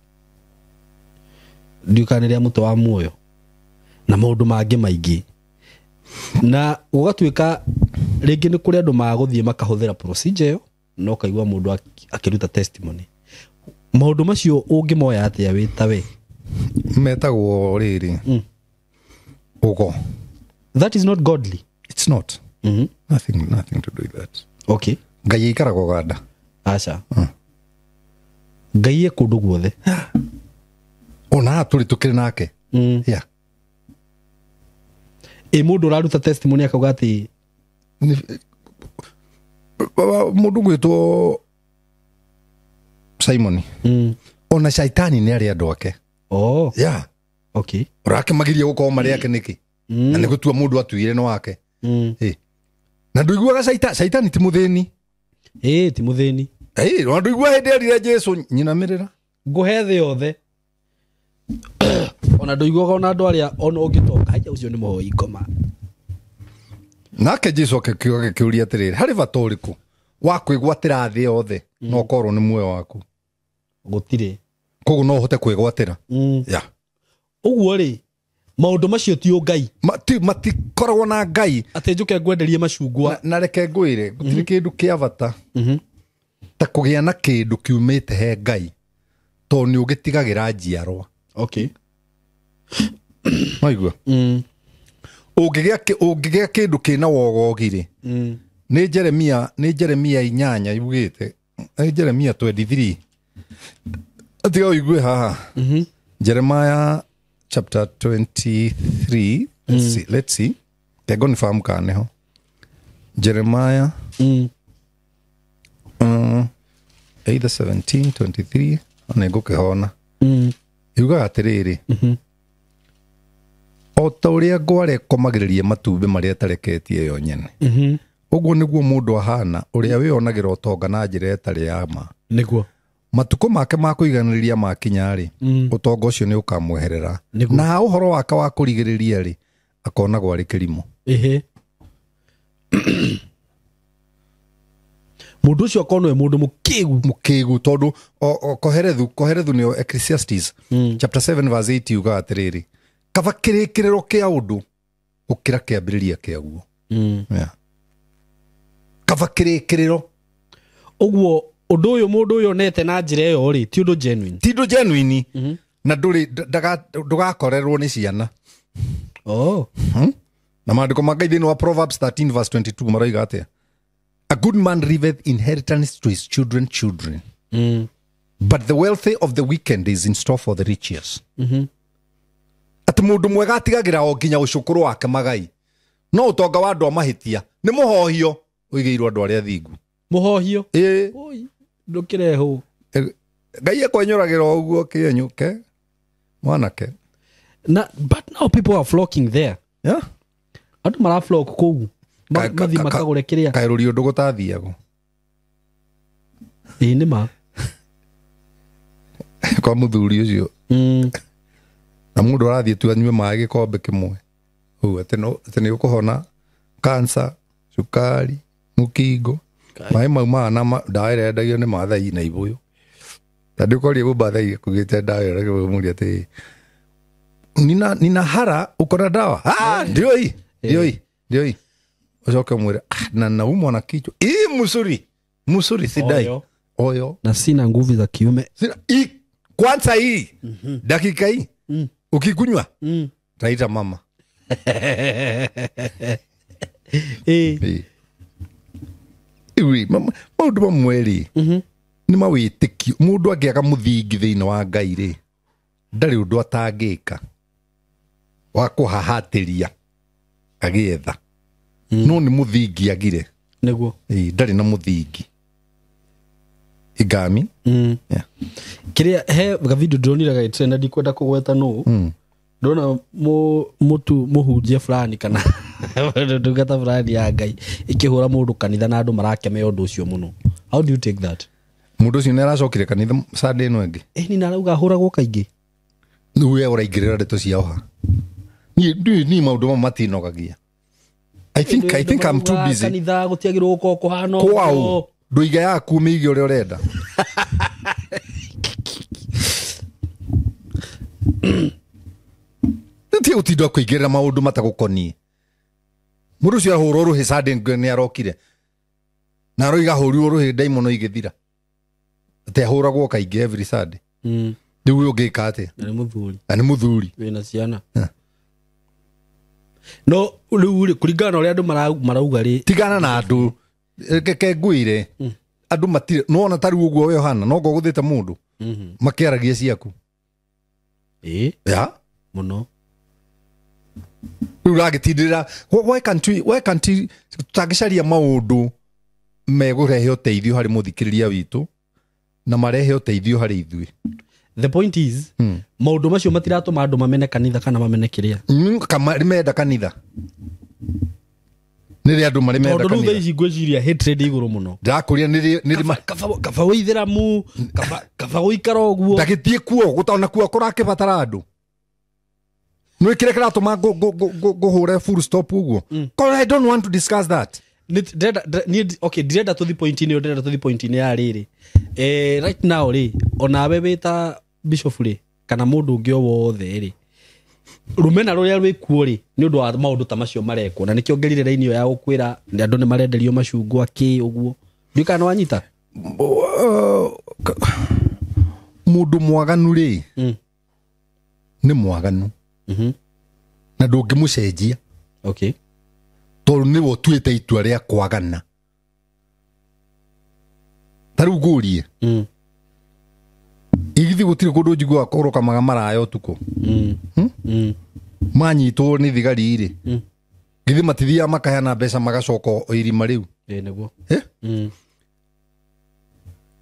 ndiũĩ kana nĩ rĩa mũtĩ wa muoyo na maũndũ mangĩ maingĩ, na gũgatuĩka rĩngĩ nĩ kũrĩ andũ magũthiĩ makahũthĩra procedure ĩyo na ũkaigua mũndũ akĩruta testimony. Maũndũ macio ũngĩmoya atĩa wĩ ta we? Metagwo rĩrĩ ũgo. That is not godly. It's not. Nothing to do with that. Okay. Ngai aikaraga Uganda. Aca. Ngai e kũndũ guothe. Ona tũrĩ tũkĩrĩ nake. Yeah. Ĩ mũndũ ũraruta testimony akauga atĩ mũndũ gwĩtwo Simon. Ona shaitani nĩ arĩ andũ ake. Oh. Yeah. Okay. Ũrakĩmagiria gũkorwo marĩ ake nĩkĩ? Na nĩ gũtua mũndũ atuire nĩ wake. Na ndũiguaga shaitani ti mũthĩni. Ĩĩ ti mũthĩni. Ĩĩ, na ndũigua hĩndĩ erire Jesũ nyinamĩrĩra. Ngũhe thĩ yothe. Ona ndũiguaga ona andũ arĩa ona ũngĩtonga, haya ũcio nĩ mũhoi ngoma. Nake Jesũ agĩkĩũria atĩrĩrĩ, harĩ bata ũrĩkũ wa kwĩgwatĩra thĩ yothe na ũkorwo nĩ muoyo waku? Gũtirĩ. Koguo no ũhote kwĩgwatĩra. Yeah. Ũguo rĩ, maũndũ macio ti ũngai. Matikoragwo na Ngai. Atĩ njũke ngwenderie macungwa. Na reke ngwĩre, gũtirĩ kĩndũ kĩa bata ta kũgĩa na kĩndũ kiumĩte he Ngai, tondũ nĩ ũgĩtigagĩra njiarwa. Okay. Waigua? Ũngĩgĩa kĩndũ kĩna wogogi rĩ, nĩ Jeremia, nĩ Jeremia 8 yugĩte, nĩ Jeremia 23. Tiga ũigue haha. Jeremiah chapter 23. Let's see. Let's see. Tego nifahamu kana nĩho. Jeremiah either 17, 23, na ngũkĩhona. Yugaga atĩrĩrĩ, o ta ũrĩa ngware ĩkomagĩrĩria matumbĩ marĩa ĩtareketie yo nyene, ũguo nĩguo mũndũ ahana ũrĩa wĩonagĩra ũtonga na njĩra ĩtarĩ ya ma. Nĩguo. Matukũ make ma kũiganĩrĩria makinya rĩ, ũtonga ũcio nĩ ũkamweherera. Na ũhoro wake wa kũrigĩrĩria rĩ, akonagwo arĩ kĩrimũ. Ehe. Mundu ucio akorwo nĩwe mundu mukigu. Mukigu tondu Koherethu nĩyo Ecclesiastes chapter 7 verse 8 yugaga atĩrĩrĩ, kaba kĩrĩkĩrĩro kĩa ũndũ gũkĩra kĩambĩrĩria kĩaguo. Yeah. Kaba kĩrĩkĩrĩro. Ũguo ũndũ ũyũ mũndũ ũyũ onete na njĩra ĩyo rĩ, ti ũndũ genuine. Ti ũndũ genuine. Na ndũrĩ ndũgakorerwo nĩ ciana. Oh. Na maandĩko ma Ngai thĩinĩ wa Proverbs 13 verse 22 maroiga atĩa? A good man leaveth inheritance to his children children. But the wealth of the wicked is in store for the riches. Atĩ mũndũ mwega atigagĩra o nginya ũcũkũrũ wake magai. No ũtonga wa andũ a mahĩtia nĩ mũhohio ũigĩirwo andũ arĩa thingu. Mũhohio? Ĩĩ. Oi, ndũkĩrehwo. Ngai ekwenyũragĩra o ũguo kĩenyũke mwanake. Na but now people are flocking there. Yeah. Andũ mara flock kũu. Mathi makagũre kĩrĩa. Kaĩ rũriũ ndũgũtathiagwo. Ĩĩ nĩ ma. Kwa mũthuri ũcio. Na mũndũ arathiĩ tu anyue maĩ gĩkombe kĩmwe. Ũguo atĩ nĩ ũkũhona cancer, cukari, mũkingo. Maĩ mau mahana ndawa ĩrĩa yendagio nĩ Maathai na ibũyũ. Ta ndĩũkorie Mũmbathai akugĩte ndawa ĩyo akĩmũria atĩ nina hara uko na dawa? Ah, ndio hii. Ndio hii. Ndio hii. Ucoke ũmwĩre, na naumwa na kichwa. Ii musuri. Musuri sidai. Oyo. Na sina nguvu za kiume. Sina, hii, kwanza hii. Dakika hii. Ukikunywa. Taita mama. Iwi, maũndũ mamwe rĩ, nĩ mawĩtĩkio. Mũndũ angĩaga mũthingi thĩinĩ wa Ngai rĩ, ndarĩ ũndũ atangĩka wa kũhahatĩria agĩetha. No nĩ mũthingi agire. Nĩguo. Ndarĩ na mũthingi. Igami. Yeah. Kĩrĩa he gavideo ndĩronire gagĩtrend na ndikwenda kũgweta nũ. Ndona mũtu mũhunjia fulani kana ndungata fulani ya Ngai ikĩhũra mũndũ kanitha na andũ marakemea ũndũ ũcio mũno. How do you take that? Mũndũ ũcio nĩ aracokire kanitha Sunday ĩno ĩngĩ. Ni narauga ahũragwo kaingĩ. Rĩu we ũraingĩrĩra ndeto cia ũha. Niĩ maũndũ mamwe matinogagia. I think I'm too busy. Kanitha gũtiagĩrĩirwo gũkorwo kũhana ũguo. Kwao ndũiga yaku mĩige ũrĩa ũrenda. Ti gũtinda kũingĩrĩra maũndũ matagũkoniĩ. Mũndũ ũcio ahũrwo rũhĩ Sunday nĩ arokire. Na aroiga ahũrirwo rũhĩ ndaimono igĩthira. Atĩ ahũragwo kaingĩ every Sunday. Rĩu ũyũ ũngĩka atĩa? Na nĩ mũthuri. Na nĩ mũthuri. Wĩna ciana. No rĩu rĩ, kũringana na ũrĩa andũ marauga rĩ, tigana na andũ. Reke ngwĩre. Andũ matirĩ, nĩwona ta rĩu ũguo we ũhana, no ngũgũthĩte mũndũ. Makĩaragia ciaku. Ĩĩ. Ya? Mũno. Rĩu ũragĩtindĩrĩra, why can't we tũtangĩcaria maũndũ megũrehe ũteithio harĩ mũthikĩrĩria witũ na marehe ũteithio harĩ ithuĩ. The point is, maũndũ macio matiratũma andũ mamene kanitha kana mamene kĩrĩa. Kama menda kanitha. Nĩ andũ marĩ menda Tondũ rĩu kanitha. thaa ici ngwĩciria hatred igũrũ mũno. Ndakũria nĩ Kaba wĩithĩramu, kaba gũikara ũguo. Ndagĩthiĩ kuo, gũtona kuo kũrakĩbatara andũ. Nĩ kĩrĩa kĩratũma ngũhũre full stop ũguo. I don't want to discuss that. Ndirenda tũthi point-inĩ ĩyo, ndĩrenda tũthi point-inĩ ya rĩrĩ. Right now rĩ, onawe wĩ ta bishop rĩ, kana mũndũ ũngĩ o wothe rĩ, rũmena rũrĩa rwĩkuo rĩ, nĩ ũndũ wa maũndũ ta macio marekwo. Na nĩkĩo ngerire raini ĩyo ya gũkwĩra andũ nĩ marenderio macungwa kĩ ũguo. Ndiũĩ kana nĩwanyita? Mũndũ mwaganu rĩ, nĩ mwaganu. Na ndũngĩmũcenjia. Okay. Tondũ nĩwe ũtuĩte itua rĩa kwagana. Ta rĩu ngũrie. Igithi gũtirĩ kũndũ njiguaga kũrũkamaga maraya ũtukũ. Manyitwo nĩ thigari rĩ. Githĩ matithiaga makaheana mbeca magacoka o irima rĩu. Ĩĩ nĩguo.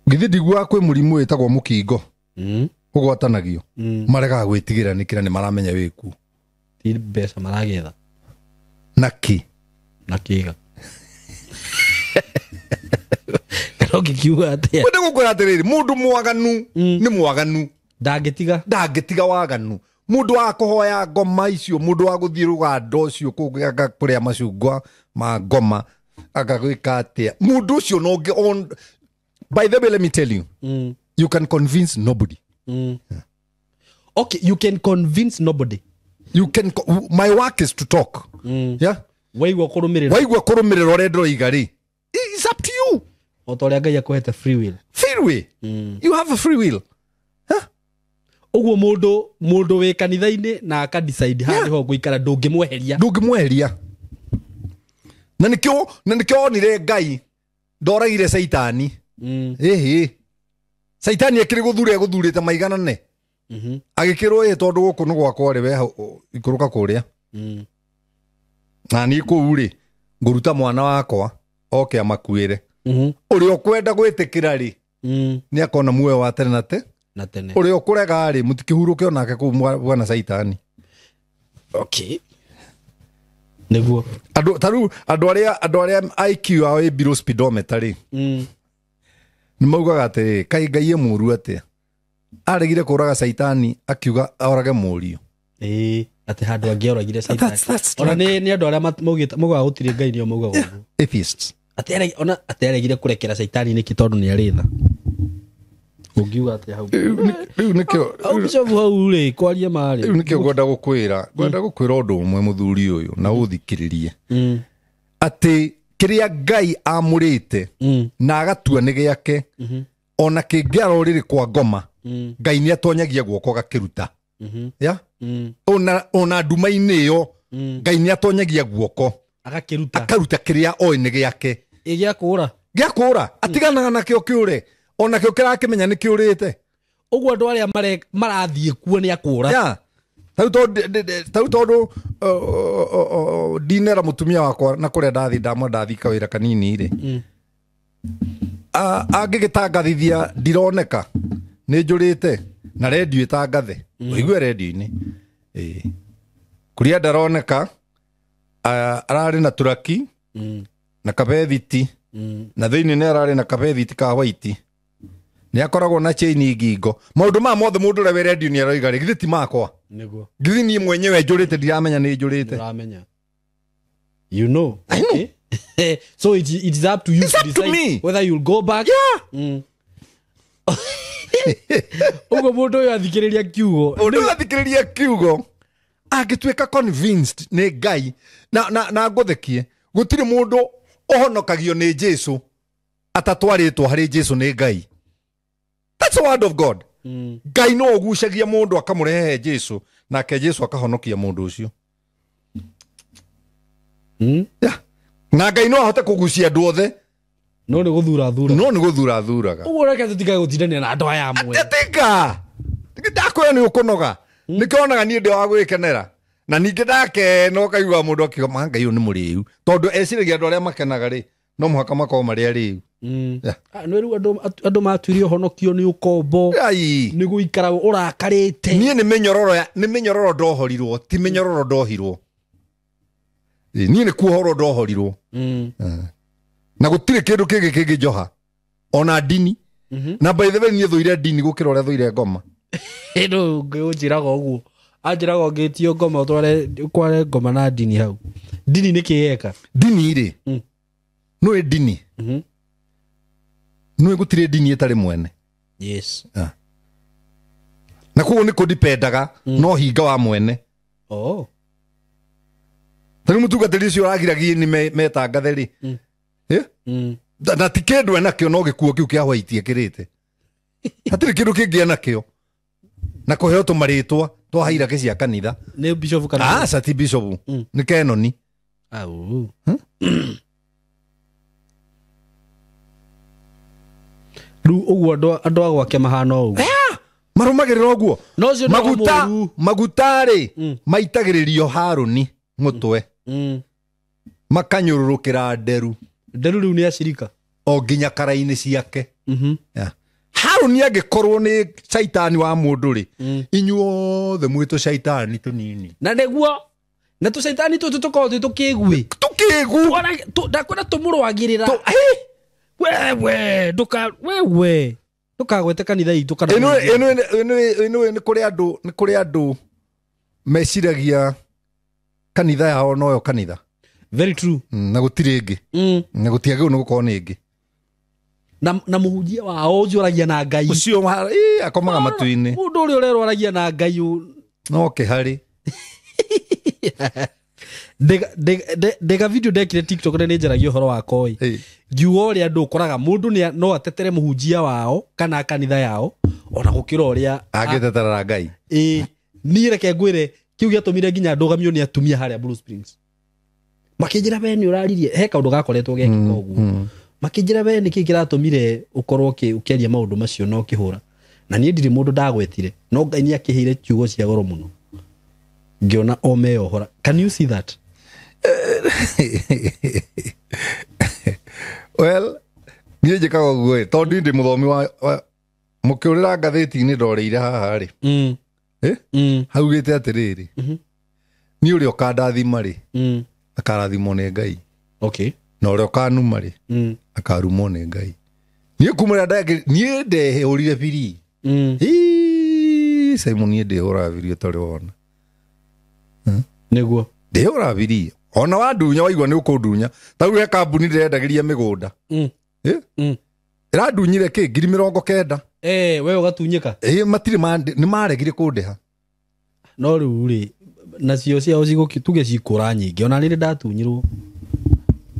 Githĩ ndiguaga kwĩ mũrimũ wĩtagwo mũkingo. Ũgwatanagio. Maregaga gwĩtigĩra nĩkĩra nĩ maramenya wĩkuo. Ti mbeca maragetha. Na kĩ? Na kĩga. Kana ũngĩkiuga atĩa? Kwenda gũkwĩra atĩrĩrĩ, mũndũ mwaganu nĩ mwaganu. Ndangĩtiga. Ndangĩtiga waganu. Mũndũ wa kũhoya ngoma icio, mũndũ wa gũthiĩ rũganda ũcio kũrĩa macungwa ma ngoma, Anga gwĩka atĩa mũndũ ũcio no on. By the way, let me tell you, you can convince nobody. Okay, you can convince nobody. You can my work is to talk. Yeah. Waigua kũrũmĩrĩra. Waigua kũrũmĩrĩra ũrĩa ndĩroiga rĩ, it's up to you. O ta ũrĩa Ngai akũhete free will. Free will. You have a free will. Ũguo mũndũ wĩ kanitha-inĩ na aka decide haha nĩho ngũikara, ndũngĩmweheria. Ndũngĩmweheria. Na nĩkĩo onire Ngai ndoragire Caitani. Ĩhĩ. Caitani akĩrĩ gũthure gũthurĩte maiganane. Agĩkĩrwo ĩ tondũ gũkũ nĩ gwakwa rĩ, we ikũrũka kũrĩa. Na niĩ kũu rĩ, ngũruta mwana wakwa oke amakuĩre. Ũrĩa ũkwenda gwĩtĩkĩra rĩ, nĩ akona muoyo wa tene na te na tene. Ũrĩa ũkũrega rĩ, mũtikĩhurũke onake kũu bwana Caitani. Okay. Nĩguo. Andũ tarĩu andũ arĩa IQ yao ĩ below speedometer rĩ, nĩ maugaga atĩrĩ, kaĩ Ngai e mũũru atĩa? Aregire kũraga Caitani akiuga orage mũriũ. Ĩĩ, atĩ handũ angĩoragire Caitani. Ona nĩ andũ arĩa maugaga gũtirĩ Ngai nĩo maugaga ũguo. Atheists. Ona atĩ aregire kũrekera Caitani nĩkĩ tondũ nĩ arĩ tha. Ũngiuga atĩa hau? Rĩu nĩkĩo Hau Bishop hau rĩ, kwaria marĩ. Rĩu nĩkĩo ngwenda gũkwĩra ũndũ ũmwe mũthuri ũyũ na ũthikĩrĩrie. Atĩ kĩrĩa Ngai amũrĩte na agatua nĩ gĩake, ona kĩngĩara ũrĩrĩ kwa ngoma, Ngai nĩ atonyagia guoko gakĩruta. Yeah? Ona nduma-inĩ ĩyo, Ngai nĩ atonyagia guoko agakĩruta, akaruta kĩrĩa oĩ nĩ gĩake. Ĩ gĩa kũũra. Gĩa kũũra, atiganaga nakĩo kĩũre. Ona kĩo kĩrakĩmenya nĩ kĩũrĩte. Ũguo andũ arĩa marathiĩ kuo nĩ akũũra. Yeah. Tarĩu tondũ ndinera mũtumia wakwa na kũrĩa ndathiĩ ndamwe ndathiĩ kawĩra kanini rĩ. Angĩgĩtangathithia ndironeka nĩ njũrĩte na redio ĩtangathe. Ũigue redio-inĩ. Kũrĩa ndaroneka ararĩ na turaki na kabethiti na thĩinĩ nĩ ararĩ na kabethiti ka white. Nĩ akoragwo na chain ngingo. Maũndũ maya mothe mũndũ ũrĩa wĩ redio nĩ aroiga rĩ, githĩ ti makwa? Nĩguo. Githĩ niĩ mwenyewe njũrĩte ndiramenya nĩ njũrĩte. Ndiramenya. You know. I know. Okay. So it is up to you It's to up to decide me. whether you'll go back. Yeah. Ũguo mũndũ ũyũ athikĩrĩria kiugo. Mũndũ ũyũ athikĩrĩria kiugo angĩtuĩka convinced nĩ Ngai na ngũthekie, gũtirĩ mũndũ ũhonokagio nĩ Jesu atatwarĩtwo harĩ Jesu nĩ Ngai. That's the word of God. Ngai no ũgucagia mũndũ akamũrehe Jesu nake Jesu akahonokia mũndũ ũcio. Yeah. Na Ngai no ahote kũgucia andũ othe. No nĩ gũthura thura. No nĩ gũthura thuraga. Ũguo reke tũtigae gũtindania na andũ aya amwe. Tiga. Ndakwĩra nĩ ũkũnoga. Nĩkĩo onaga niĩ ndĩ wa gwĩkenera. Na ningĩ ndakena ũkaigua mũndũ akiuga ma Ngai ũyũ nĩ mũrĩu. Tondũ eciragia andũ arĩa makenaga rĩ, no mũhaka makorwo marĩ arĩu. Yeah. Nĩ rĩu andũ matuire ũhonokio nĩ ũkombo. Nĩ gũikara ũrakarĩte. Niĩ nĩ mĩnyororo ndohorirwo, ti mĩnyororo ndohirwo. Niĩ nĩ kuohorwo ndohorirwo. Na gũtirĩ kĩndũ kĩngĩ kĩngĩnjoha ona ndini. Na by the way niĩ thũire ndini gũkĩra ũrĩa thũire ngoma. Ĩno ũnjĩraga ũguo. Anjĩraga ũngĩtio ngoma ũtware ngoma na ndini hau. Ndini nĩ kĩ yeka? Ndini rĩ, nĩũĩ ndini? Nĩũĩ gũtirĩ ndini ĩtarĩ mwene? Yes. Na koguo nĩ kũndipendaga no hinga wa mwene. Oh. Tarĩu mũtungatĩri ũcio ũragiragia nĩ metangathe rĩ. Na ti kĩndũ enakĩo no gĩkuo kĩu kĩa white ekĩrĩte. Hatirĩ kĩndũ kĩngĩ enakĩo. Na kũheo tũmarĩtwa twa hierarchy cia kanitha. Nĩ bishop kana? Aca ti bishop. Nĩ Kenoni. Au. Rĩu ũguo andũ a gwake mahana ũguo. Marũmagĩrĩra ũguo. No ũcio nĩ Maguta rĩ maitagĩrĩrio Harũni mũtwe. Makanyũrũrũkĩra nderu. Nderu rĩu nĩ acirika. O nginya kara-inĩ ciake. Harũni angĩkorwo nĩ caitani wa mũndũ rĩ, inyuothe mwĩtũ caitani tũnini. Na nĩguo na tũcaitani tũtũ tũkoragwo twĩ tũkĩgui. Tũkĩgu. Ndakwenda tũmũrũagĩrĩra. Wewe wewe ndũkagwete kanitha itũ kana Ĩno nĩ kũrĩ andũ meciragia kanitha yao noyo kanitha. Very true. Na gũtirĩ ĩngĩ. Na gũtiagĩrĩirwo nĩ gũkorwo nĩ ĩngĩ. Na mũhunjia wao ũcio ũragia na Ngai. Ũcio akomaga matu-inĩ. Mũndũ ũrĩa ũrerwo aragia na Ngai no kĩharĩ. Ndega video ndekire TikTok na nĩ njaragia ũhoro wa koi. Ngiuga ũrĩa andũ ũkoraga mũndũ no atetere mũhunjia wao kana kanitha yao ona gũkĩra ũrĩa angĩteterera Ngai. Niĩ reke ngwĩre kĩu gĩatũmire nginya ndũgamio nĩ atumia harĩa Blue Springs. Makĩnjĩra we nĩ ũraririe he kaũndũ gakoretwo gekĩka ũguo. Makĩnjĩra we nĩkĩ kĩratũmire ũkorwo ũkĩaria maũndũ macio na ũkĩhũra. Na niĩ ndirĩ mũndũ ndagwetire no Ngai nĩ akĩheire ciugo cia goro mũno. Ngĩona o meyohora. Can you see that? Well, niĩ njĩkaga ũguo tondũ ndĩ mũthomi wa mũkĩũrĩra ngathĩti-inĩ ndoreire haha rĩ. Haugĩte atĩrĩrĩ, niĩ ũrĩa ũkandathima rĩ, akarathimwo nĩ Ngai. Okay. Na ũrĩa ũkanuma rĩ, akarumwo nĩ Ngai. Niĩ kuma rĩrĩa niĩ ndehũrire biri. Simon niĩ ndĩhũraga biri ũtarĩ wona. Nĩguo. Ndĩhũraga biri. Ona wandunya waigua nĩ ũkũndunya. Ta rĩu he kambuni ndĩrendagĩria mĩgũnda. Ĩrandunyire kĩ 90,000. We ũgatunyĩka. Matirĩ nĩ maregire kũndĩha. No rĩu rĩ nacio ciao tuge cikũra nyingĩ ona rĩrĩ ndatunyirwo.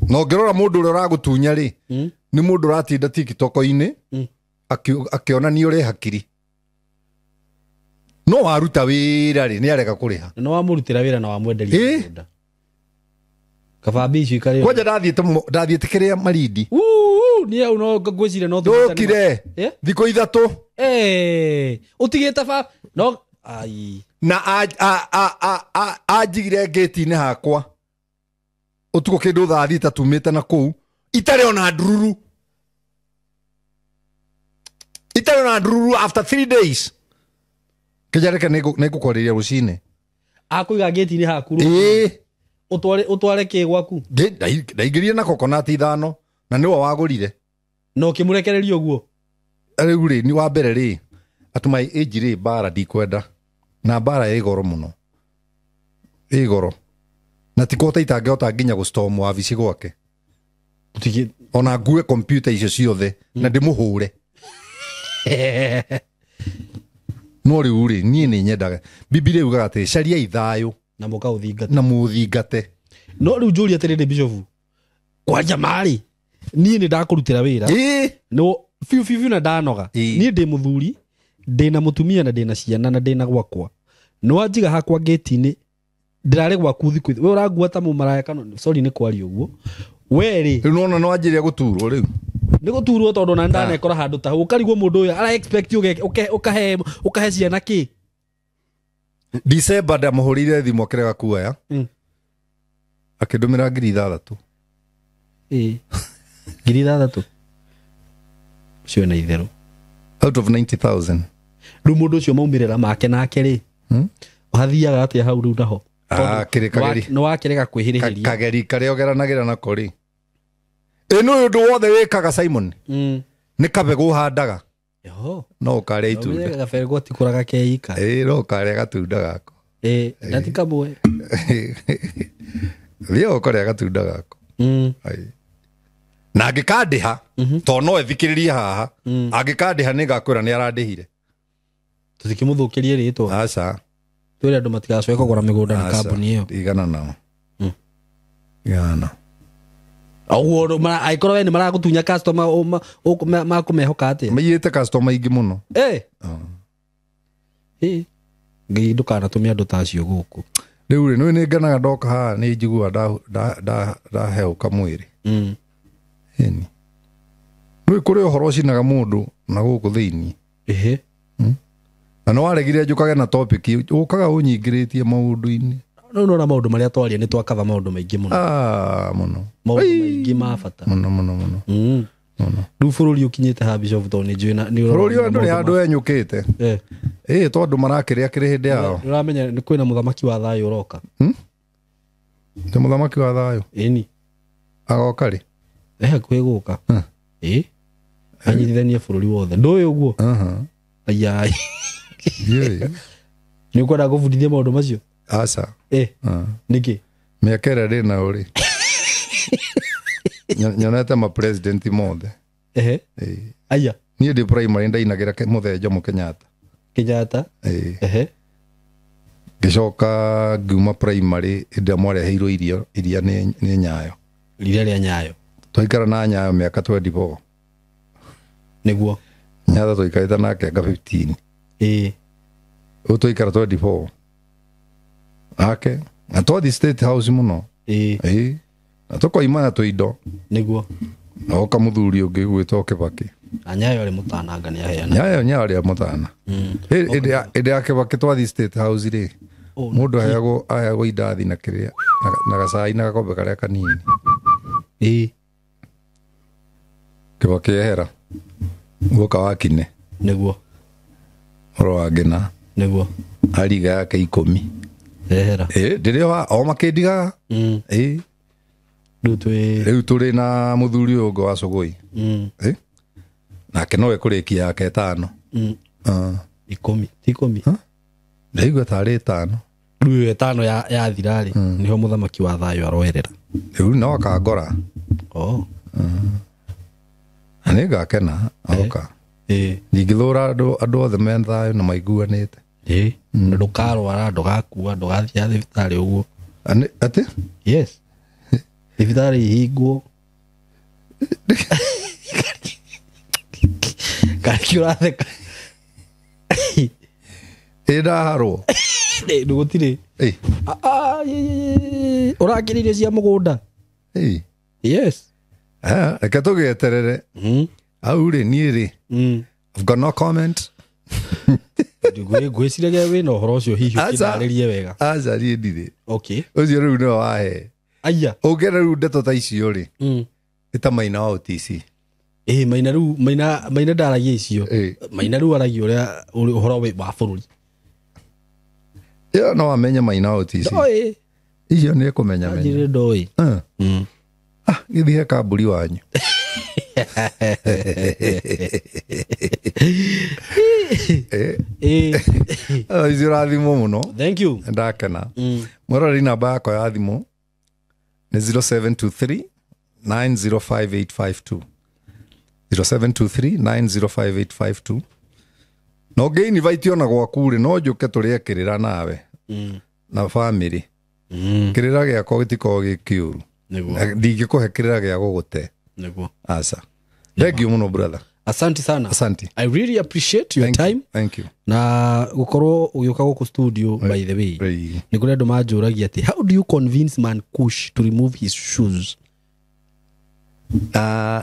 Na ũngĩrora mũndũ ũrĩa ũragũtunya rĩ, nĩ mũndũ ũratinda TikTok-inĩ akĩonania ũrĩ hakiri. No waruta wĩra rĩ nĩ arega kũrĩha. No wamũrutĩra wĩra na wamwenderia mũgũnda. Kaba mbici ikarĩ. Kwanja ndathiĩte kĩrĩa Malindi. Niĩ hau no ngwĩciria no ndũkire thikũ ithatũ. Ũtigĩte ba no ai. Na anjigire ngĩti-inĩ hakwa ũtukũ kĩndũ thaa thita tumĩte na kũu itarĩ ona ndururu. Itarĩ ona ndururu after 3 days. Kĩnjareke nĩngũkwarĩria rũcinĩ. Akũiga ngĩti-inĩ haku. Ũtware kĩ gwaku? Ndaingĩrire na coconut 5 na nĩwe wagũrire. Na ũkĩmũrekereria ũguo? Rĩu rĩ, nĩ wa mbere rĩ, at my age rĩ, mbara ndikwenda. Na mbara ĩ goro mũno. Ĩ goro. Na ti kũhota itangĩhota nginya gũstorm wabici gwake. Ona ngue computer icio ciothe na ndĩmũhũre. No rĩu rĩ, niĩ nĩ nyendaga. Bibilia yugaga atĩrĩ, cariai thayũ na mũkaũthingate. Na mũũthingate. No rĩu njũria atĩrĩrĩ Bishop, kwanja marĩ niĩ nĩ ndakũrutĩra wĩra. No biũ biũ biũ na ndanoga. Niĩ ndĩ mũthuri, ndĩna mũtumia na ndĩna ciana na ndĩna gwakwa. Nĩ wanjiga hakwa ngĩti-inĩ, ndĩrarĩ gwaku thikũ. We ũrangua ta mũmaraya kana sorry nĩ kwaria ũguo. We rĩ. Rĩu nona no wanjĩrĩria gũturwo rĩu. Nĩ gũturwo tondũ na ndanekora handũ ta hau. Ũkarigwo mũndũ ũyũ ara expect ũkahe ciana kĩ? December ndamũhũrĩire thimũ akĩrega kuoya. Akĩndũmĩra 6,000. 6,000. Ũcio na itherũ. Out of 90,000. Rĩu mũndũ ũcio maumĩrĩra make nake rĩ, hathiaga atĩa hau rĩu naho? Nĩ wakĩrega kwĩhĩrĩria. Kageri karĩa ũgeranagĩra nako rĩ. Ĩ nĩ ũyũ ũndũ wothe wĩkaga Simon. Nĩ kabegũ ũhandaga. No ũkarĩa itunda. Gabegũ gatikũraga keika. No ũkarĩa gatunda gako. Na ti kamwe. Thiĩ ũkarĩa gatunda gako. Na angĩkandĩha, tondũ no ethikĩrĩrie haha, angĩkandĩha nĩngakwĩra nĩ arandĩhire. Tũtikĩmũthũkĩrie rĩtwa. Aca. Twĩre andũ matigacoke kũgũra mĩgũnda na kambuni ĩyo. Igana nao. Igana nao. Ũguo angĩkorwo we nĩ maragũtunya customer makũmehoka atĩa? Maiyĩte customer aingĩ mũno. Ngai ndũkanatũme andũ ta acio gũkũ. Rĩu rĩ, nĩ ngenaga ndoka haha nĩ njiguaga ndahehũka mwĩrĩ. Ĩni. Nĩ kũrĩ ũhoro ũcinaga mũndũ na gũkũ thĩinĩ. Na nĩ waregire njũkage na topic ũkaga ũnyingĩrĩtie maũndũ-inĩ. No nona maũndũ marĩa twaria nĩ twakava maũndũ maingĩ mũno. Mũno. Maũndũ maingĩ ma bata. Mũno mũno mũno. Rĩu bũrũri ũkinyĩte ha Bishop tondũ nĩ njũĩ na nĩ bũrũri ũyũ ndũrĩ handũ wenyũkĩte. Tondũ marakĩrĩa kĩrĩ hĩndĩ yao. Ũramenya nĩ kwĩna mũthamaki wa thayũ ũroka. Nĩ mũthamaki wa thayũ? Ĩni. Agoka rĩ? Hakuhĩ gũka. Anyitithanie bũrũri wothe. Ndũĩ ũguo? Ayai. Nĩ ũkwenda gũbundithia maũndũ macio? Aca. Nĩkĩ? Mĩaka ĩrĩa ndĩ nayo rĩ. Nyonete ma president mothe. Ehe. Aya. Niĩ ndĩ primary ndainagĩra mũthee Jomo Kenyatta. Kenyatta. Ehe. Ngĩcoka ngiuma primary hĩndĩ ĩrĩa mwareheirwo irio iria nĩ Nyayo. Iria rĩa Nyayo. Twaikara na Nyayo mĩaka 24. Nĩguo. Nyayo twaikarĩte nake anga 15. Ĩĩ. Rĩu twaikara 24. Ake. Na twathi State House mũno. Ĩĩ. Ĩĩ. Na tũkoima na tũindo. Nĩguo. Na oka mũthuri ũngĩ gwĩtwo Kĩbakĩ. Na Nyayo arĩ mũtananga nĩ aheana. Nyayo arĩ mũtana. Hĩndĩ ya Kĩbakĩ twathi State House rĩ. Mũndũ aheagwo indathi na kĩrĩa na gacai na gakombe karĩa kanini. Ĩĩ. Kĩbakĩ ehera. Guoka wa Kine. Nĩguo. Ũhoro wa Ngĩna. Nĩguo. Ariga yake 10. Ehera. Ĩĩ ndĩrĩ o makĩndigaga. Ĩĩ. Rĩu tũrĩ na mũthuri ũyũ ũngĩ wa Cũgũi. Ĩĩ. Nake nowe kũrĩkia yake 5. 10. Ti 10. Ndaigua tarĩ 5. Rĩu 5 ya thira rĩ, nĩho mũthamaki wa thayũ aroerera. Rĩu no akangora. Oh. Na nĩngakena oka. Ĩĩ. Ndingĩthũra andũ othe me thayũ na maiguanĩte. Ĩĩ. Ndũkarwara, ndũgakua, ndũgathiĩ thibitarĩ ũguo. Atĩ? Yes. Thibitarĩ ihingwo. Karĩki ũratheka. Ĩ ndaharwo. Gũtirĩ. Ũrakĩrĩirie cia mũgũnda. Yes. Reke tũgĩeterere. Hau rĩ niĩ rĩ. I've got no comment. Ngwĩciragia wĩna ũhoro ũcio hihi ũkĩndarĩrie wega. Aca niĩ ndirĩ. Okay. Ũcio rĩu nĩwe wahe. Aya. Ũngĩenda rĩu ndeto ta icio rĩ. Nĩ ta Maina wa OTC. Ĩĩ Maina rĩu Maina ndaragia icio. Maina rĩu aragia ũrĩa ũhoro wa bũrũri. Ĩyo no amenye Maina wa OTC. Ndoĩ. Icio nĩ ekũmenya menya. Anjĩrire ndoĩ. Gĩthiĩ he kamburi wanyu. Icio ũrathimwo mũno. Thank you. Ndakena. Mwĩroreri namba yakwa ya thimũ nĩ 0723 905852. 0723 905852. Na ũngĩ invite ona gwaku rĩ, no njũke tũrĩe kĩrĩra nawe. Na family. Kĩrĩra gĩakwa gĩtikoragwo gĩ kĩũru. Ndingĩkũhe kĩrĩra gĩa gũgũte. Nĩguo. Aca. Thank you mũno brother. Asante sana. Asante. I really appreciate your time. Thank you. Na gukorwo ugiuka guku studio by the way. Ni kuri andu manjuragia ati how do you convince man Kush to remove his shoes?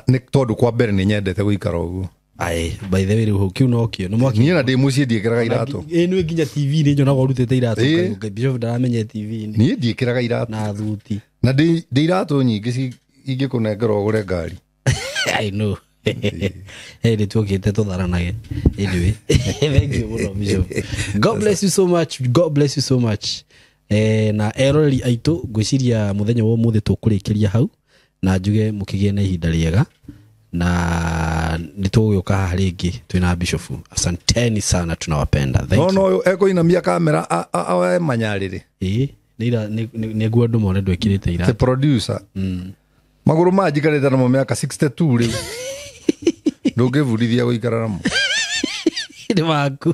Ni tondu kwa mbere ni nyendete guikara uguo. Ai, by the way riu kiu no kio. No mwaki. Niĩ na ndĩ mũciĩ ndiĩkĩraga iratũ. Ĩ nĩ nginya TV ni nyonaga ũrutĩte iratũ. Bishop ndaramenye TV ni. Niĩ ndiĩkĩraga iratũ. Na thuti. Na ndĩ iratũ nyingĩ ingĩkũnengera ũgũre ngari. I know. Hey, nĩtuokĩte tũtharanage. Anyway, thank you mũno Bishop. God bless you so much. God bless you so much. Na eroreri aitũ ngwĩciria mũthenya wa ũmũthĩ tũkũrĩkĩria hau na njuge mũkĩgĩe na ihinda rĩega na nĩtũgũgĩũka haha rĩngĩ twĩna Bishop. Asanteni sana, tunawapenda. Thank you. No ekũinamia kamera aoe manyarĩrĩ. Ĩĩ, nĩguo andũ mone ndwĩkĩrĩte iratũ. The producer. Magũrũ maya njikarĩte namo mĩaka 62 rĩu. Ndũngĩbundithia gũikara namo. Nĩ maku.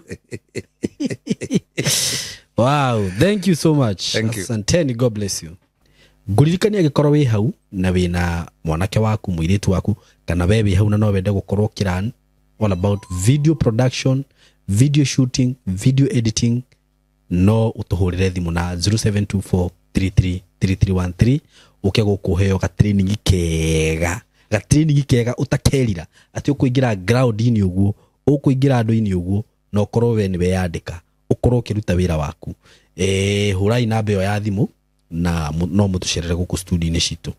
Wow, thank you so much. Thank you. Asanteni, God bless you. Ngũririkania angĩkorwo wĩ hau na wĩna mwanake waku, mũirĩtu waku, kana we wĩ hau na no wende gũkorwo ũkĩlearn all about video production, video shooting, video editing, no ũtũhũrĩre thimũ na 0724333313 ũke gũkũ ũheo ga training kega. Ga training kega ũtakerira atĩ ũkũingĩra ground-inĩ ũguo, ũkũingĩra andũ-inĩ ũguo na ũkorwo we nĩwe yandĩka, ũkorwo ũkĩruta wĩra waku. Hũrai namba ĩyo ya thimũ na no mũtũcerere gũkũ studio-inĩ citũ.